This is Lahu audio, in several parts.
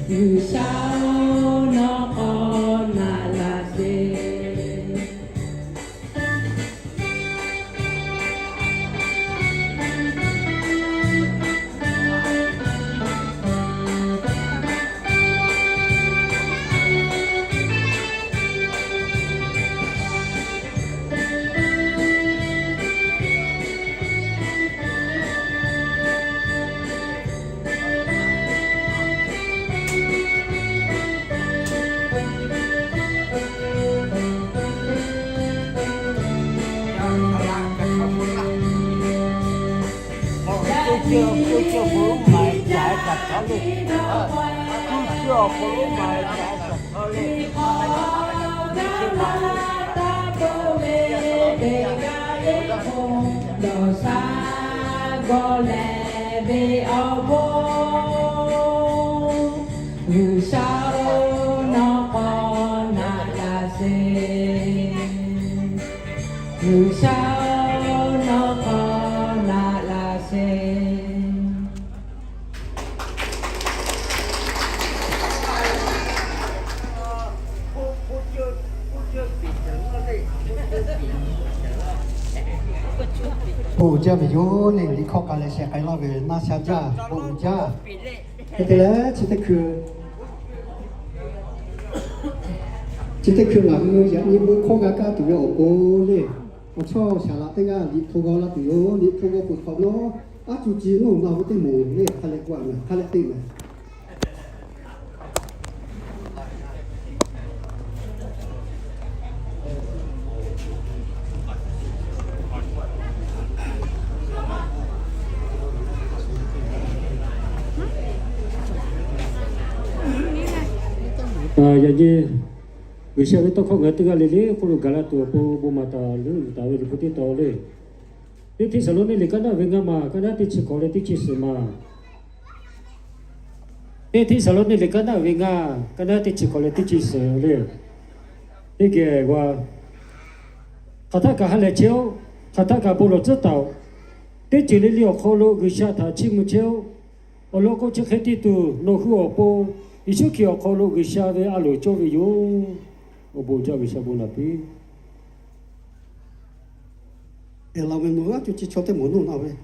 G'uiˬsha-oˬ, nawˬ k'awꞈ naꞈ laꞈ sheˍ. Dawˬ sha gawˬ lehˬ ve awˬ bon, G'uiˬsha-oˬ, nawˬ k'awꞈ naꞈ laꞈ sheˍ. G'uiˬsha-oˬ, nawˬ k'awꞈ naꞈ laꞈ sheˍ. Bon jaˇ ve yoˬ le, liꞈ hkawˇ k'a leh sheh k'ai laˇ ve naˇ sha jaˇ, bon jaˇ. Hk'e te leh, chi teˇ hkui, chi teˇ hkui ngaˬ hui yaꞈ nyi bon hkawˇ g'a kaˇ tuˬ ve awˬ pon le, awˬ chawˇ shaˍ laꞈ teˇ g'aˇ liꞈ hpu g'aw laˇ tuˬ yoˬ. Liꞈ hpu g'aw peuˬ hk'awꞈ nawˉ, aˉ cuˇ ci nuˇ na ve teˇ moˍ le, hk'a leh k'oˆ a mehˍ, hk'a leh teˇ mehˍ. Yaꞈ nyi G'uiˬsha ve tawˇ hkawˇ ngaˬ hui teˇ g'aˇ le le hk'oˆ lo gaˬ la tuˬ awˬ pon bon maˍ taˍ leuˉ yuˬ taˍ ve Liꞈ hpu teˇ tawn le. Teˇ Hteˇsaˍlawˇniˆ liꞈ kaˉ naˉ ve ngaˇ maˬ, kaˉ naˉ teˇ chi hkawꞈ leh teˇ chi suhˍ maˬ. Teˇ Hteˇsaˍlawˇniˆ liꞈ kaˉ naˉ ve ngaˇ, kaˉ naˉ teˇ chi hkawꞈ leh teˇ chi suhˍ le. Teˇ geh g'a, hk'aˬ htaˆ kaꞈ ha lehˬ chehˇ-oˆ. Hk'aˬ htaˆ kaꞈ bon lawˬ tcuhˉ taˍ-oꞈ. Teˇ ceuˬ le le awˬ hk'aw lo G'uiˬsha htaꞈ chiˇ mvuh chehˇ-oˆ. Awˬ lawn k'o, chi hk'e te tuˬ nawˬ hui awˬ pon Yeˍsuˆ Hkriꞈ awˬ hk'aw lo G'uiˬsha ve a loˍ cawˇ ve yoˬ. Awˬ bon jaˇ, G'uiˬsha bon naˍ piˇ. Eˬ, laˬ ve mvuhˇ g'aˇ co chi chaw teˇ moˍ nuˇ na ve.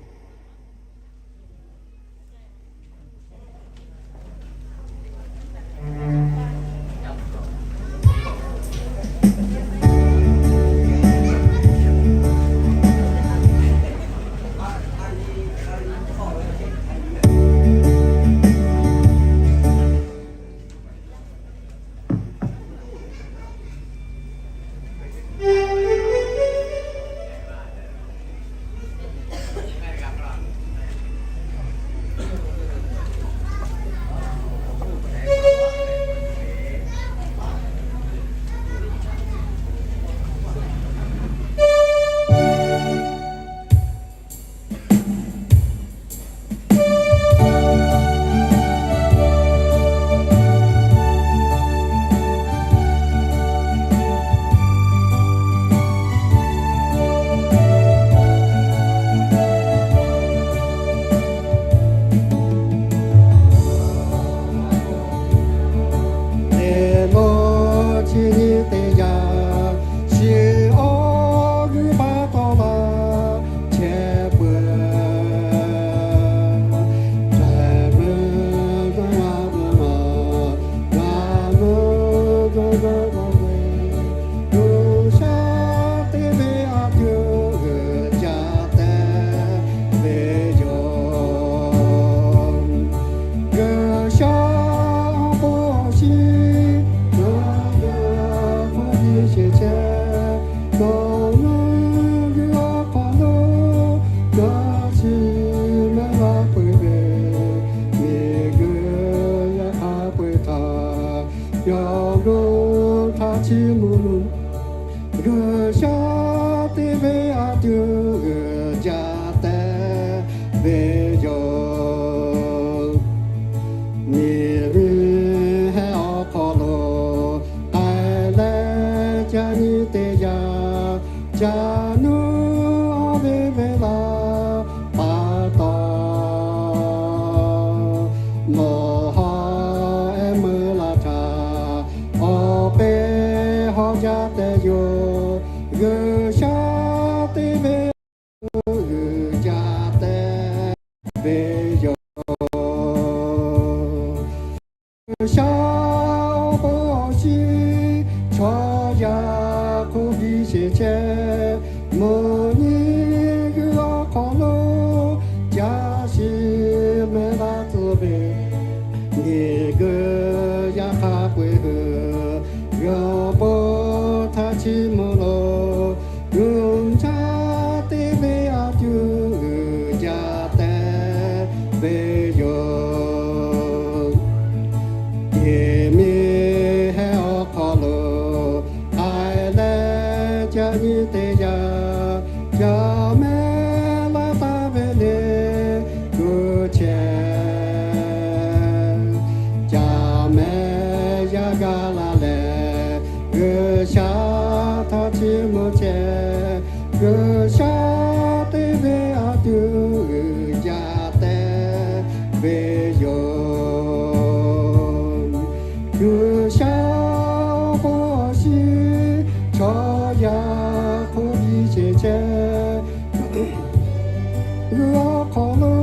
Eˬ, mawˇ chi nyi teˇ yanˇ, chi awˬ g'uˇ paˇ tawˇ maˇ chehˇ peuˬ. Chehˇ peuˬ, g'a meuˇ maˇ, g'a meuˇ g'a g'a g'a ve, G'uiˬsha teˇ ve a tuˬ g'uiˬ jaˇ tehꞈ ve yoˬ. G'uiˬsha awˬ hk'aw shiˍ, g'a g'a hk'aw shiˍ chehˇ, nawˬ hui g'uiˬ awˬ hk'aw lo g'a shiˍ mehˆ g'a peuˬ ve, miˬguiˬ yaꞈ hk'aˇ peu-eˬ htaꞈ yawˇ g'uˇ htaꞈ chiˇ mvuh lo, G'uiˬsha teˇ ve a tuˬ g'uiˬ jaˇ tehꞈ ve yoˬ. Miˬguiˬ heh awˬ hk'aw lo k'ai leh, ca nyi teˇ yanˇ, ca nuˇ ve venˇ laˇ pa taw, nawˬ ha eh Sha awˬ bon awˬ shiˍ chaw yaˇ hk'oˆ biˇ sheˍ chehˇ, mvuhˇ nyi g'uiˬ awˬ hk'aw lo caˇ shiˍ mehˍ laˇ tcuh ve, miˬ guiˬ yaˇ hk'a peu-eˬ hui g'uiˬ awˬ bon htaꞈ chiˇ mvuh lo, g'uiˬ sha teˇ ve a tuˬ uiˍ jaˇ tehꞈ ve yoˬ. Yehˬ miˬ heh awˬ hk'aw lo k'ai leh, ca nyi teˇ yanˇ, ca mehˍ laˇ taˍ ve le, kuˬ chehˇ. Ca mehˍ yaˇ gaˇ la leh, G'uiˬ sha htaꞈ chiˇ mvuh chehˇ, G'uiˬ sha teˇ ve a tuˬ uiˍ jaˇ tehꞈ ve yoˬ. G'uiˬ sha awˬ bon awˬ shiˍ chaw yaˇ hk'oˆ biˇ sheˍ chehˇ, g'uiˬ awˬ hk'aw lo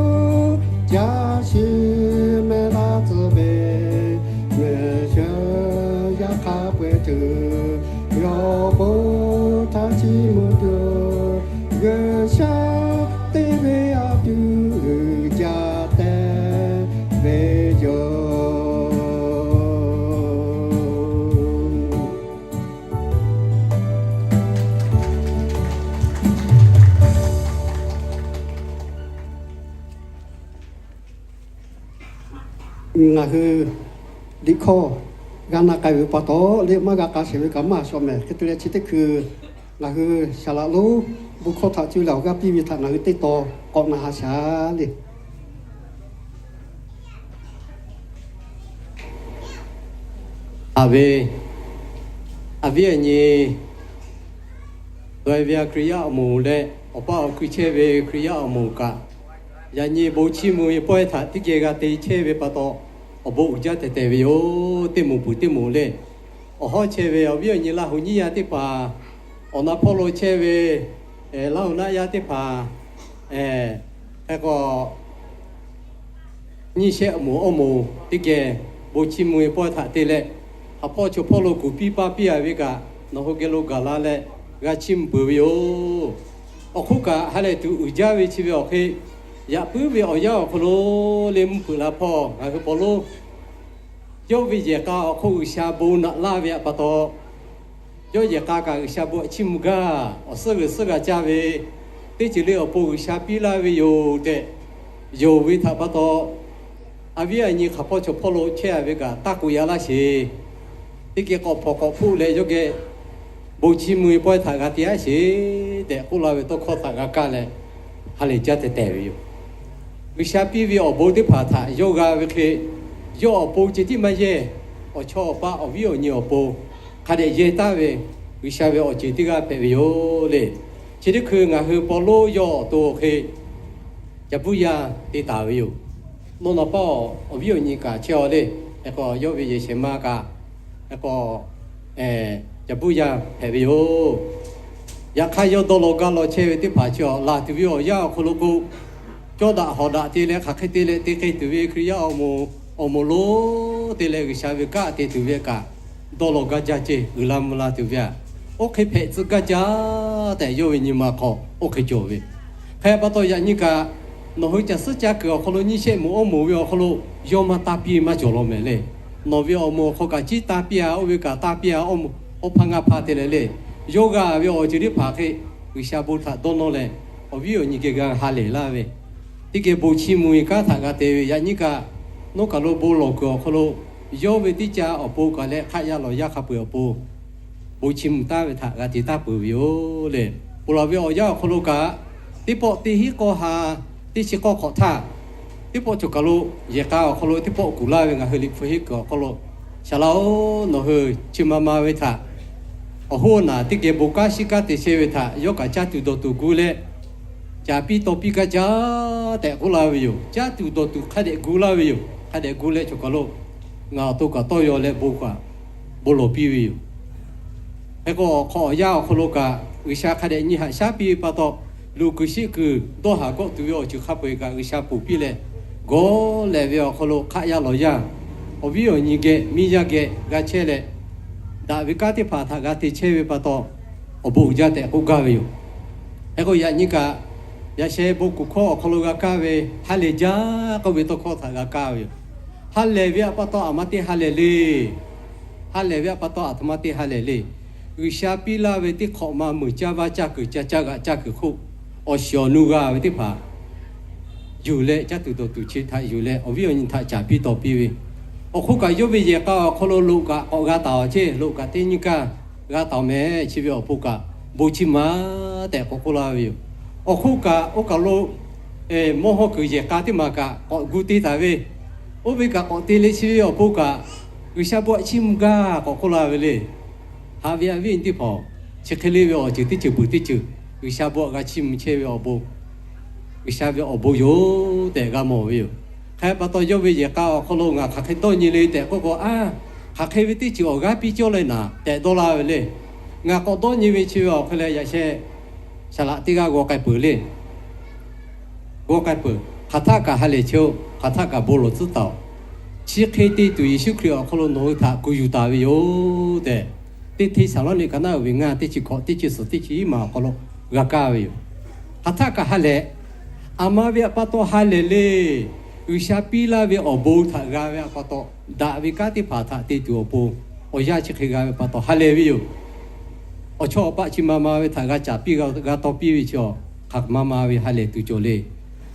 caˇ shiˍ mehˍ laˇ tcuh ve, mehˍ sheuˍ yaˇ hk'a peu-eˬ tuˬ g'uiˬ awˬ bon htaꞈ chiˇ mvuh tuˬ, G'uiˬ sha teˇ ve a tuˬ uiˍ jaˇ tehꞈ ve yoˬ. Ngaˬ hui liꞈ hkawˇ g'a na k'ai ve pa taw, liꞈ maˇ g'a k'a sheˍ ve kaꞈ maˇ shawˍ mehˍ. Hk'e te leh chi teˇ hkui ngaˬ hui saˍ laꞈ lonˉ bon hkawˇ htaꞈ cuˇ leh awˬ g'aˇ piˇ ve htaꞈ ngaˬ hui teˇ taw k'awꞈ na ha shaˍ le. Aˬ ve, aˬ viˉ aˬ nyi, dawˇ ve a Hkriꞈ yaˇ awˬ moˍ leh awˬ pa awˬ hkui chehˇ ve Hkriꞈ yaˇ awˬ moˍ kaꞈ, yaꞈ nyi bon chiˇ mvuh ve pawehˇ htaꞈ teˇ geh g'a te chehˇ ve pa taw, awˬ bon uiˍ jaˇ tehꞈ tehꞈ ve yoˬ. Teˇ moˍ peuˬ teˇ moˍ le, awˬ hawˉ chehˇ ve awˬ viˉ awˬ nyi Laˇ huˍ nyiˇ yaˇ teˇ hpaˍ, awˬ na hpawˇ lo chehˇ ve Laˇ huˍ naˆ yaˇ teˇ hpaˍ, hk'e k'o, nyiˇ shehˆ moˍ awˇ moˍ teˇ geh bon chiˇ mvuh ve pawehˇ htaꞈ te leh, haˍ hpawˇ chaw hpawˇ lo kuˬ piˇ paˇ piˇ a ve kaꞈ, nawˬ hui geh lo gaˬ la leh g'a chiˇ mvuh peuˬ ve yoˬ. Awˬ hk'oˆ kaꞈ ha lehˬ tuˬ uiˍ jaˇ ve chi ve awˬ hk'e, yaꞈ puiˉ ve awˬ yanˇ awˬ hk'aw lo le mvuhˇ hpeuꞈ la hpawˇ ngaˬ hui paw lonˉ yawˇ ve yehˬ k'a awˬ hk'oˆ G'uiˬsha bon naꞈ laˇ ve pa taw, yawˇ yehˬ k'a kaꞈ G'uiˬsha bon chiˇ mvuh gaˇ, awˬ suhˉ g'uiˬ suhˉ g'a caˇ ve, teˇ ceuˬ le awˬ pon G'uiˬsha piˇ laˇ ve yoˬ tehꞈ yonˍ ve htaꞈ pa taw, a viˉ a nyi hk'aˬ hpawˇ chaw hpawˇ lo chehˇ a ve kaꞈ taˇ k'oꞈ yaꞈ laˇ sheˍ. Teˇ geh k'awꞈ hpawnˬ k'awꞈ hpoˆ leh yawˇ geh bon chiˇ mvuh ve pawehˇ htaꞈ g'a te aˉ sheˍ tehꞈ k'oˆ laˇ ve tawˇ hkawˇ htaꞈ g'a kaˇ leh, ha lehˬ jaˇ tehꞈ tehꞈ ve yoˬ. G'uiˬsha piˇ ve awˬ bon teˇ hpaˍ htaꞈ yawˇ g'a ve hk'e, yawˇ awˬ pon ceh tiˉ maˇ yehˇ, awˬ chawˇ awˬ paˆ awˬ viˉ awˬ nyi awˬ pon hk'a dehꞈ yehˇ taˍ ve, G'uiˬsha ve awˬ ceˬ teˇ g'aˇ hpehꞈ ve yoˬ le. Chi teˇ hkui ngaˬ hui paw lonˉ yawˇ awˬ to hk'e, Caˍ buˇ yaˇ te taˍ ve yoˬ. Nawˬ naˍ paˇ awˬ viˉ awˬ nyi kaꞈ chehˇ a le. Hk'e k'o yawˇ ve yehˬ shehˍ ma kaꞈ, hk'e k'o, Caˍ buˇ yaˇ hpehꞈ ve yoˬ. Yaꞈ hk'aˇ yawˇ dawˇ law gaˇ law chehˇ ve teˇ hpaˍ chi awˬ laˬ tuˬ ve awˬ yanˇ awˬ hk'aw lo k'o, cawˇ daꞈ hawˍ daꞈ te leh hk'aˬ hk'e te leh te hk'e tuˬ ve Hkriꞈ yaˇ awˬ moˍ awˬ moˍ lonˉ te leh G'uiˬsha ve kanˉ te tuˬ ve kaꞈ, dawˇ law gaˇ jaˇ ceˇ uiˍ la mvuh la tuˬ ve aꞈ, oˇ hk'e hpehꞈ tcuh gaˇ jaˇ tehꞈ yawˇ ve nyi ma hk'aw oˇ hk'e cawˬ ve. Hk'e pa taw yaꞈ nyi kaꞈ, nawˬ hui caˬ suhˉ caˇ kuiˬ awˬ hk'aw lo nyiˇ shehˆ moˍ awˇ moˍ ve awˬ hk'aw lo yawˇ maˇ taˇ piˇ maˇ cawˬ law mehˍ le. Nawˬ ve awˬ moˍ awˬ hk'aw kaꞈ ciˉ taˇ piˇ a, oˇ ve kaꞈ taˇ piˇ a, oˇ hpaˇ ngaˇ hpaˇ te leh le. Yawˇ g'a ve awˬ ceuˬ teˇ hpaˍ hk'e G'uiˬsha bon htaꞈ dawˇ nawˇ leh, awˬ viˉ awˬ nyi geh g'a ha lehˬ laˇ ve, teˇ geh bon chiˇ mvuh ve kanˉ htaꞈ g'a te ve. Yaꞈ nyi kaꞈ, nawˬ kaˬ lo bon lawˬ kuiˬ awˬ hk'aw lo yawˇ ve teˇ ca awˬ pon kaꞈ leh hk'aˆ yaˇ lawˬ yaˇ hk'a peu-eˬ awˬ pon bon chiˇ mvuh taˍ ve htaꞈ g'a te taˍ peuˬ ve yoˬ le. Ponˬ laˬ ve awˬ yanˇ awˬ hk'aw lo kaꞈ, teˇ pawˆ teˇ hinˉ k'awˇ ha, teˇ chi k'awˇ hk'awꞈ htaˇ, teˇ pawˆ cawˬ kaˬ lo yehˬ k'a awˬ hk'aw lo teˇ pawˆ kuˬ laˇ ve ngaˬ hui Liꞈ hpu henˇ kuiˬ awˬ hk'aw lo, Saˍ laꞈ-oˬ, nawˬ hui chi ma ma ve htaꞈ awˬ hoˉ naˬ teˇ geh bon kanˉ shiˉ kanˉ te chehˇ ve htaꞈ yawˇ kaꞈ caˇ tuˬ dawˬ tuˬ gu leh, caˍ piˇ taw piˇ gaˇ jaˇ tehꞈ k'oˆ laˇ ve yoˬ. Caˇ tuˬ dawˬ tuˬ hk'a dehꞈ gu laˇ ve yoˬ. Hk'a dehꞈ gu leh cawˬ kaˬ lo ngaˬ awˬ to kaꞈ tawˇ yaw leh bon kaꞈ bon lawˬ piˇ ve yoˬ. Hk'e k'o, awˬ hk'aw awˬ yanˇ awˬ hk'aw lo kaꞈ G'uiˬsha hk'a dehꞈ nyi haꞈ shaˉ piˇ ve pa taw, luˬ kuiˬ shiˆ kuiˬ dawˇ haˍ gawˆ tuˬ ve awˬ ceuˬ hk'a peu-eˬ kaꞈ G'uiˬsha ponˬ piˇ leh, gawˇ lehˬ ve awˬ hk'aw lo hk'aˆ yaˇ lawˬ yaˇ, awˬ viˉ awˬ nyi geh miˇ yaˇ geh g'a chehˇ leh, daꞈ ve kanˉ teˇ hpaˍ htaꞈ g'a te chehˇ ve pa taw, awˬ bon uiˍ jaˇ tehꞈ k'oˆ gaˇ ve yoˬ. Hk'e k'o yaꞈ nyi kaꞈ, yaꞈ sheh bon kuˬ hkawˇ awˬ hk'aw lo g'a kaˇ ve, ha lehˬ jaˇ k'oˆ ve tawˇ hkawˇ htaꞈ g'a kaˇ ve yoˬ. Ha lehˬ ve htaꞈ pa taw aˬ ma teˇ ha lehˬ le. Ha lehˬ ve htaꞈ pa taw aˬ htoꞈ ma teˇ ha lehˬ le. G'uiˬsha piˇ laˇ ve teˇ hk'awꞈ ma meuˬ caˇ vaˇ caˇ kuiˬ caˇ caˇ g'aꞈ caˇ kuiˬ hk'oˆ, awˬ shiˍ awˬ nu g'a ve teˇ hpaˍ yuˬ leh, caˇ tuˬ dawˬ tuˬ chi htaꞈ yuˬ leh awˬ viˉ awˬ nyi htaꞈ caˍ piˇ taw piˇ ve, awˬ hk'oˆ kaꞈ yawˇ ve yehˬ k'a awˬ hk'aw lo loꞈ kaꞈ k'awꞈ g'a taˍ-aˬ ceˇ, loꞈ kaꞈ teˇ nyiˇ kaˇ g'a taˍ-aˬ mehˍ chi ve awˬ pon kaꞈ bon chi ma tehꞈ k'awꞈ k'oˆ laˇ ve yoˬ. Awˬ hk'oˆ kaꞈ oˇ kaˬ lo mawˇ hawˇ kuiˬ yehˬ k'a teˇ maˬ kaꞈ k'awꞈ gu te taˍ ve, oˇ ve kaꞈ k'awꞈ te le chi ve awˬ pon kaꞈ G'uiˬsha bon aꞈ chiˇ mvuh gaˇ k'awꞈ k'oˆ laˇ ve le. Haꞈ ve aˬ viˉ awˬ nyi teˇ hpaˍ-oˬ, chi hk'e le ve awˬ ceuˬ teˇ ceuˬ peuˬ teˇ ceuˬ G'uiˬsha bon aꞈ g'a chiˇ mvuh chehˇ ve awˬ bon, G'uiˬsha ve awˬ bon yoˬ tehꞈ g'a mawˬ ve yoˬ. Hk'e pa taw yawˇ ve yehˬ k'a awˬ hk'aw lo ngaˬ hk'aˬ hk'e dawˇ nyi le tehꞈ k'oˆ k'o, a, hk'aˬ hk'e ve teˇ ceuˬ awˬ g'aˇ piˇ cawˇ leh naˍ tehꞈ dawˇ laˇ ve le. Ngaˬ k'awꞈ dawˇ nyi ve chi ve awˬ hk'e leh yaꞈ sheh shaˍ laꞈ teˇ g'aˇ g'aw k'ai peuˬ le. G'aw k'ai peuˬ. Hk'aˬ htaˆ kaꞈ ha lehˬ chehˇ-oˆ. Hk'aˬ htaˆ kaꞈ bon lawˬ tcuhˉ taˍ-oꞈ. Chi hk'e te tuˬ Yeˍsuˆ Hkriꞈ awˬ hk'aw lo nawˬ hui htaꞈ kuˬ yuˬ taˍ ve yoˬ tehꞈ, teˇ Hteˇsaˍlawˇniˆ ka naˉ uiˍ ve ngaˇ teˇ chi hkawꞈ teˇ chi suhˍ teˇ chi iˉ maˬ awˬ hk'aw lo g'a kaˇ ve yoˬ. Hk'aˬ htaˆ kaꞈ ha lehˬ, aˬ ma ve htaꞈ pa taw ha lehˬ le. G'uiˬsha piˇ laˇ ve awˬ bon htaꞈ g'a ve htaꞈ pa taw, daꞈ ve kanˉ teˇ hpaˍ htaꞈ te tuˬ awˬ pon awˬ yanˇ chi hk'e g'a ve pa taw ha lehˬ ve yoˬ. Awˬ chawˇ awˬ paˆ chi ma ma ve htaꞈ g'a caˍ piˇ g'a taw piˇ ve chi, hk'aˬ ma ma ve ha lehˬ tuˬ cawˬ le.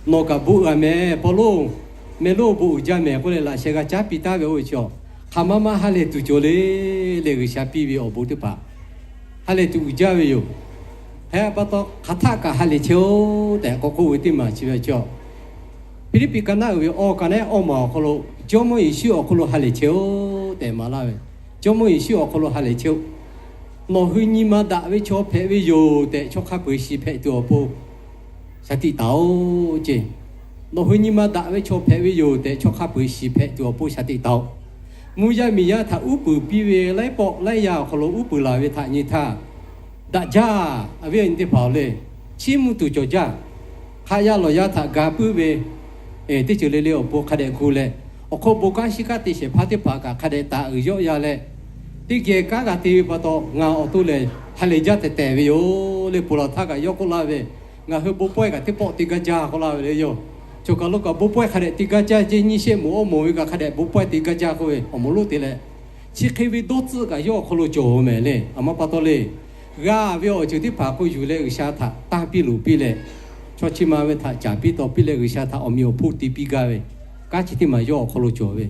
Nawˬ kaꞈ bon g'a mehˍ, Pawˇluˆ, mehˆ lonˉ bon uiˍ jaˇ mehˍ k'oˆ leh laꞈ sheh g'a caˉ piˇ taˉ ve oˇ ve chi, hk'aˬ ma ma ha lehˬ tuˬ cawˬ le. Leh G'uiˬsha piˇ ve awˬ bon teˇ hpaˍ ha lehˬ tuˬ uiˍ jaˇ ve yoˬ. Hk'e pa taw hk'aˬ htaˆ kaꞈ ha lehˬ chehˇ-oˆ tehꞈ k'awꞈ k'oˆ ve teˇ maˬ chi ve chi, Hpiˇliˇpiˆ ka naˉ uiˍ ve awˬ ka naˉ awˬ maˬ awˬ hk'aw lo, Jawˇmawˇ Yeˍsuˆ awˬ hk'aw lo ha lehˬ chehˇ-oˆ tehꞈ maˍ laˇ ve, Jawˇmawˇ Yeˍsuˆ awˬ hk'aw lo ha lehˬ chehˇ-oˆ. Nawˬ hui nyi ma daꞈ ve chaw hpehꞈ ve yoˬ tehꞈ chaw hk'a peu-eˬ shiˍ hpehꞈ tuˬ awˬ pon shaˍ tiꞈ taˍ-oꞈ ceˇ. Nawˬ hui nyi ma daꞈ ve chaw hpehꞈ ve yoˬ tehꞈ chaw hk'a peu-eˬ shiˍ hpehꞈ tuˬ awˬ pon shaˍ tiꞈ taˍ-oꞈ. Mvuhˇ yaˇ miˬ yaˇ htaꞈ uˉ peunˍ piˇ ve laiˉ pawˆ laiˉ yaˇ awˬ hk'aw lo uˉ peunˍ laˬ ve htaꞈ nyi htaˇ, daꞈ jaˇ, aˬ viˉ awˬ nyi teˇ hpaˍ-oˬ le. Chiˇ mvuh tuˬ cawˬ jaˇ. Hk'aˆ yaˇ lawˬ yaˇ htaꞈ ga puiˉ ve teˇ ceuˬ le le awˬ pon hk'a dehꞈ gu leh, awˬ hk'oˆ bon kanˉ shiˉ kanˉ te shehˍ hpaˇ teˇ hpaˍ kaꞈ hk'a dehꞈ taˍ uiˍ yawˆ yan leh, teˇ geh kanˉ g'a te ve pa taw ngaˬ awˬ to lehˬ ha lehˬ jaˇ tehꞈ tehˬ ve yoˬ le. Ponˬ laˬ htaˇ kaꞈ yawˇ k'oˆ laˇ ve, ngaˬ hui bon pawehˇ kaꞈ teˇ pawˆ te gaˇ jaˇ k'oˆ laˇ ve le yoˬ. Choˬ kaˬ lo kaꞈ bon pawehˇ hk'a dehꞈ te gaˇ jaˇ ceˇ, nyiˇ shehˆ moˍ awˇ moˍ ve kaꞈ hk'a dehꞈ bon pawehˇ te gaˇ jaˇ k'oˆ ve awˬ moˍ lonˉ te leh, chi hk'e ve dawˇ tcuhˆ kaꞈ yawˇ awˬ hk'aw lo cawˬ-oˬ mehˍ le. Aˬ ma pa taw le, g'a ve awˬ ceuˬ teˇ hpaˍ k'o yuˬ leh G'uiˬsha htaꞈ tanˇ piˇ loˍ piˇ leh, chaw chi ma ve htaꞈ caˍ piˇ taw piˇ leh G'uiˬsha htaꞈ awˬ meꞈ awˬ hponˇ te piˇ gaˇ ve kanˉ chi teˇ maˬ yawˇ awˬ hk'aw lo cawˬ ve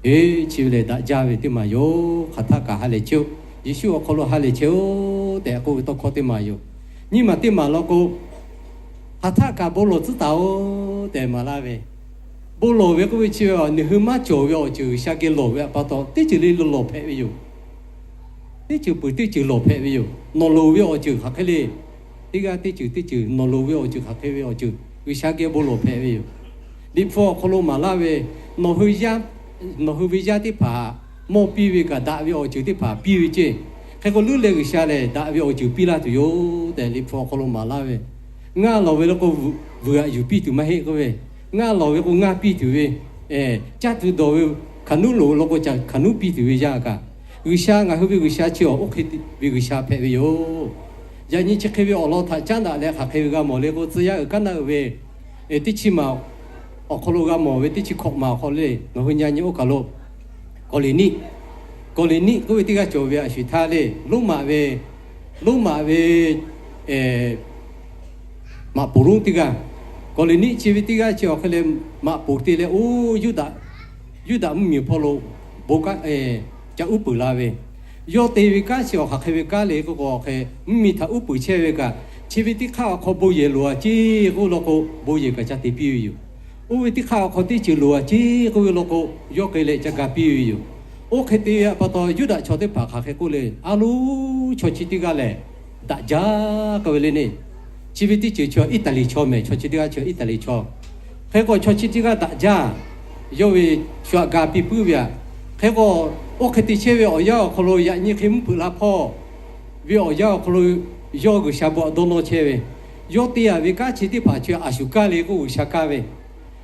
Eˬ, chi ve lehˬ daꞈ jaˇ ve teˇ maˬ yoˬ. Hk'aˬ htaˆ kaꞈ ha lehˬ chehˇ-oˆ. Yeˍsuˆ awˬ hk'aw lo ha lehˬ chehˇ-oˆ tehꞈ k'oˆ ve tawˇ hkawˇ teˇ maˬ yoˬ. Nyiˇ maˬ teˇ maˬ law k'o, hk'aˬ htaˆ kaꞈ bon lawˬ tcuhˉ taˍ-oꞈ tehꞈ maˍ laˇ ve, bon lawˬ ve k'oˆ ve chi ve nawˬ hui maˇ cawˬ ve awˬ ceuˬ G'uiˬsha geh lawˬ ve htaꞈ pa taw teˇ ceuˬ le le lawˬ hpehꞈ ve yoˬ. Teˇ ceuˬ peuˬ teˇ ceuˬ lawˬ hpehꞈ ve yoˬ. Nawˬ loˍ ve awˬ ceuˬ hk'aˬ hk'e le. Teˇ g'aˇ teˇ ceuˬ teˇ ceuˬ nawˬ loˍ ve awˬ ceuˬ hk'aˬ hk'e ve awˬ ceuˬ G'uiˬsha geh bon lawˬ hpehꞈ ve yoˬ. Liꞈ hpu awˬ hk'aw lo maˍ laˇ ve, nawˬ hui yaˇ, nawˬ hui ve yaˇ teˇ hpaˍ mawˇ piˇ ve kaꞈ daꞈ ve awˬ ceuˬ teˇ hpaˍ piˇ ve ceˇ. Hk'e k'o leuˉ leh G'uiˬsha lehˬ daꞈ ve awˬ ceuˬ piˇ laˇ tuˬ yoˬ tehꞈ Liꞈ hpu awˬ hk'aw lo maˍ laˇ ve, ngaˇ lawˬ ve le k'o vuiˬ aꞈ yuˬ piˇ tuˬ maˇ heˆ k'oˆ ve, ngaˇ lawˬ ve k'o ngaˇ piˇ tuˬ ve, caˇ tuˬ dawˬ ve, hkaˍ nuˉ loˍ law k'o hkaˍ nuˉ piˇ tuˬ ve yaˇ kaꞈ, G'uiˬsha ngaˬ hui ve G'uiˬsha chi awˬ oˇ hk'e ve G'uiˬsha hpehꞈ ve yoˬ. Yaꞈ nyi chi hk'e ve awˬ lawn htaꞈ caˉ daꞈ leh hk'aˬ hk'e ve g'a mawˬ le k'o, tcuh yaˇ uiˍ kaˉ naˆ uiˍ ve teˇ chi maˬ awˬ hk'aw lo g'a mawˬ ve teˇ chi hkawꞈ maˬ awˬ hk'aw le, nawˬ hui nyi nyi oˇ kaˬ lo Kawˍleˍniˆ, Kawˍleˍniˆ k'oˆ ve teˇ g'aˇ cawˬ ve a shuˍ htaˇ le, Roˉmaꞈ ve, Roˉmaꞈ ve maꞈ poˍ lonˉ teˇ g'aˇ, Kawˍleˍniˆ chi ve teˇ g'aˇ chi awˬ hk'e leh maꞈ poˍ te leh oˇ Yuˇdaꞈ, Yuˇdaꞈ mvuhˇmiˬ hpawˇ lo bon kanˉ ca uˉ peunˍ la ve, yawˇ te ve kanˉ chi awˬ hk'aˬ hk'e ve kanˉ le k'oˆ k'o, hk'e mvuhˇmiˬ htaꞈ uˉ peunˍ chehˇ ve kaꞈ, chi ve teˇ hk'aˇ awˬ hk'aw bon yehˬ loˍ-a ceˇ k'oˆ law k'o, bon yehˬ kaꞈ ca te piˇ ve yoˬ. Oˇ ve teˇ hk'aˇ awˬ hk'aw teˇ ceuˬ loˍ-a ceˇ k'oˆ ve law k'o, yawˇ k'ai leh ca ga piˇ ve yoˬ. Oˇ hk'e te ve pa taw Yuˇdaꞈ chaw teˇ hpaˍ hk'aˬ hk'e k'oˆ le, a loˉ, chaw chi teˇ g'aˇ lehˬ daꞈ jaˇ k'oˆ ve le neˇ. Chi ve teˇ ceuˬ chi Iˉtaˍliˍ chaw mehˍ, chaw chi teˇ g'aˇ chi Iˉtaˍliˍ chaw. Hk'e k'o chaw chi teˇ g'aˇ daꞈ jaˇ, yawˇ ve shu aꞈ ga piˇ puiˉ ve aꞈ. Hk'e k'o, oˇ hk'e te chehˇ ve awˬ yanˇ awˬ hk'aw lo yaꞈ nyi hk'e mvuhˇ hpeuꞈ la hpawˇ ve awˬ yanˇ awˬ hk'aw lo yawˇ G'uiˬsha bon aꞈ dawˇ nawˇ chehˇ ve, yawˇ te-a ve kanˉ chi teˇ hpaˍ chi a shu kaˇ le k'o G'uiˬsha kaˇ ve,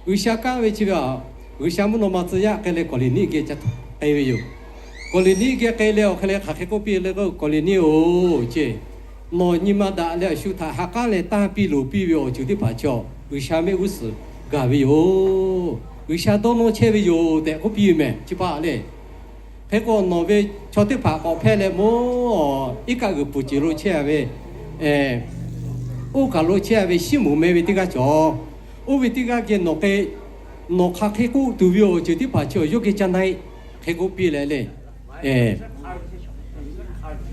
G'uiˬsha kaˇ ve chi ve aꞈ G'uiˬsha mvuhˇ naw ma tcuh yaˇ k'ai leh Kawˍliˍniˆ geh ca k'ai ve yoˬ. Kawˍliˍniˆ geh k'ai leh awˬ hk'e leh hk'aˬ hk'e k'oˆ piˇ le k'o, Kawˍliˍniˆ-oˬ, ceˇ, nawˬ nyi ma daꞈ leh awˬ shu htaꞈ ha k'aˉ leh tanˇ piˇ loˍ piˇ ve awˬ ceuˬ teˇ hpaˍ chaw G'uiˬsha mehˆ g'uˇ suhˍ gaˬ ve yoˬ. G'uiˬsha dawˇ nawˇ chehˇ ve yoˬ tehꞈ k'oˆ piˇ ve mehˍ. Chi pa le, hk'e k'o nawˬ ve chaw teˇ hpaˍ k'awꞈ hpehˇ leh mawˇ iˉ kaˆ g'uiˬ pfuhˍ ceuˬ lo chehˇ a ve, oˇ kaˬ lo chehˇ a ve Siˉmonˍ meh ve teˇ g'aˇ cawˬ. Oˇ ve teˇ g'aˇ geh nawˬ k'ai, nawˬ hk'aˬ hk'e k'oˆ tuˬ ve awˬ ceuˬ teˇ hpaˍ chi awˬ yawˇ geh ca na-e, hk'e k'oˆ piˇ leh le.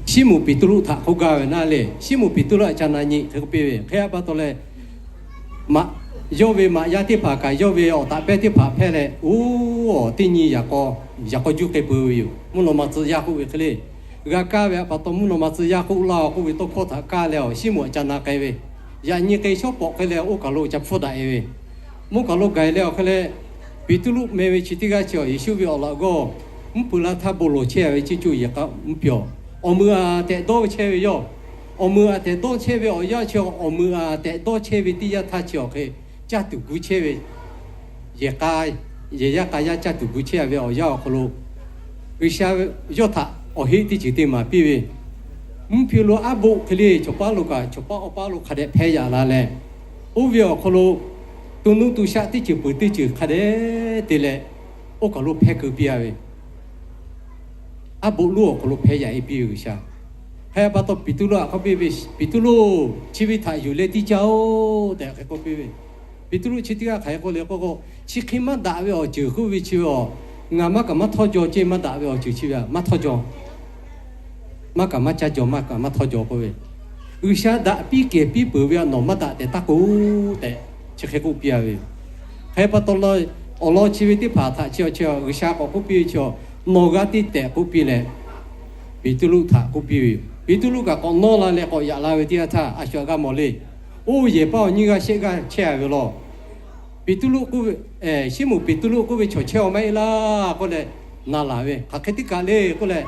Siˉmonˍ Peˍtruˆ htaꞈ k'oˆ gaˇ ve naˆ le, Siˉmonˍ Peˍtruˆ htaꞈ ca na nyi hk'e k'oˆ piˇ ve. Hk'e a pa taw leh, yawˇ ve maꞈ yaˇ teˇ hpaˍ kaꞈ yawˇ ve awˬ taꞈ pehˇ teˇ hpaˍ hpehˇ leh, oˇ, teˇ nyi yaꞈ k'aw, yaꞈ k'aw juˇ k'ai peuˬ ve yoˬ. Mvuhˇ naw ma tcuh yaˇ k'oˆ ve hk'e le, g'a kaˇ ve a pa taw mvuhˇ naw ma tcuh yaˇ k'oˆ laˇ-oˬ k'oˆ ve tawˇ hkawˇ htaꞈ kaˇ leh awˬ Siˉmonˍ ca na k'ai ve, yaꞈ nyi k'ai shawˉ pawꞈ k'ai leh oˇ kaˬ lo ca hpfuhˇ daꞈ-e ve, mvuhˇ kaˬ lo gaˬ-e leh awˬ hk'e leh, Peˍtruˆ meh ve chi teˇ g'aˇ chi awˬ Yeˍsuˆ ve awˬ laꞈ g'awˇ mvuhˇ peu laˇ htaˇ bon lawˬ chehˇ ve ceˇ coˇ yehˬ k'a mvuhˇ pyawˬ, awˬ meuꞈ aꞈ tehꞈ dawˇ ve chehˇ ve yoˬ. Awˬ meuꞈ aꞈ tehꞈ dawˇ chehˇ ve awˬ yanˇ chi awˬ meuꞈ aꞈ tehꞈ dawˇ chehˇ ve teˇ yanˇ htaˇ chi awˬ hk'e caˇ tuˬ gu chehˇ ve, yehˬ k'a, yehˬ yaˇ k'a yaˇ caˇ tuˬ gu chehˇ ve awˬ yanˇ awˬ hk'aw lo, G'uiˬsha yawˇ htaꞈ awˬ heˆ teˇ ceuˬ te maˍ piˇ ve, mvuhˇ hpiˇ lo aˉ boˆ hk'e le, chawˬ paˉ lo kaꞈ chawˬ paˉ awˬ paˉ lo hk'a dehꞈ hpehˇ yaꞈ la leh, oˇ ve awˬ hk'aw lo to nuˇ to shaˆ teˇ ceuˬ peuˬ teˇ ceuˬ hk'a dehꞈ te leh, oˇ kaˬ lo hpehˇ keu piˇ-a ve, aˉ boˆ lonˉ awˬ hk'aw lo hpehˇ yaꞈ-e piˇ ve G'uiˬsha. Hk'e a pa taw Peˍtruˆ htaꞈ k'oˆ piˇ ve, Peˍtruˆ-oˬ, chi ve htaꞈ yuˬ leh tiˇ caˇ-oˆ tehꞈ hk'e k'oˆ piˇ ve. Peˍtruˆ chi teˇ g'aˇ hk'aˬ hk'e k'oˆ le k'o, chi hk'e maˇ daꞈ ve awˬ ceuˬ k'oˆ ve chi ve, ngaˬ maˇ kaꞈ maˇ htawˇ jaw ceˇ, maˇ daꞈ ve awˬ ceuˬ chi ve maˇ htawˇ jaw, maˇ kaꞈ maˇ caˇ jaw, maˇ kaꞈ maˇ htawˇ jaw k'oˆ ve, G'uiˬsha daꞈ piˇ kehˬ piˇ peuˬ ve a nawˬ maˇ daꞈ tehꞈ taˇ k'oˆ tehꞈ chi hk'e k'oˆ piˇ-a ve. Hk'e pa taw, awˬ lawn chi ve teˇ hpaˍ htaꞈ chi a chi G'uiˬsha k'awꞈ k'oˆ piˇ ve chi, nawˬ g'a tiˇ tehꞈ k'oˆ piˇ leh, Peˍtruˆ htaꞈ k'oˆ piˇ ve yoˬ. Peˍtruˆ kaꞈ k'awꞈ nawˇ la leh k'awꞈ yaꞈ la ve teˇ yanˇ htaˇ a shu htaꞈ g'a mawˬ le. Oˇ yehˬ paˇ awˬ nyiˇ g'aˇ shehˆ g'aˇ chehˇ-a ve law. Peˍtruˆ k'oˆ ve, Siˉmonˍ Peˍtruˆ k'oˆ ve, Chaw chehˇ-aw maˇ heˆ laˇ k'oˆ leh, na laˬ ve, Hk'aˬ hk'e teˇ kaꞈ le k'oˆ leh,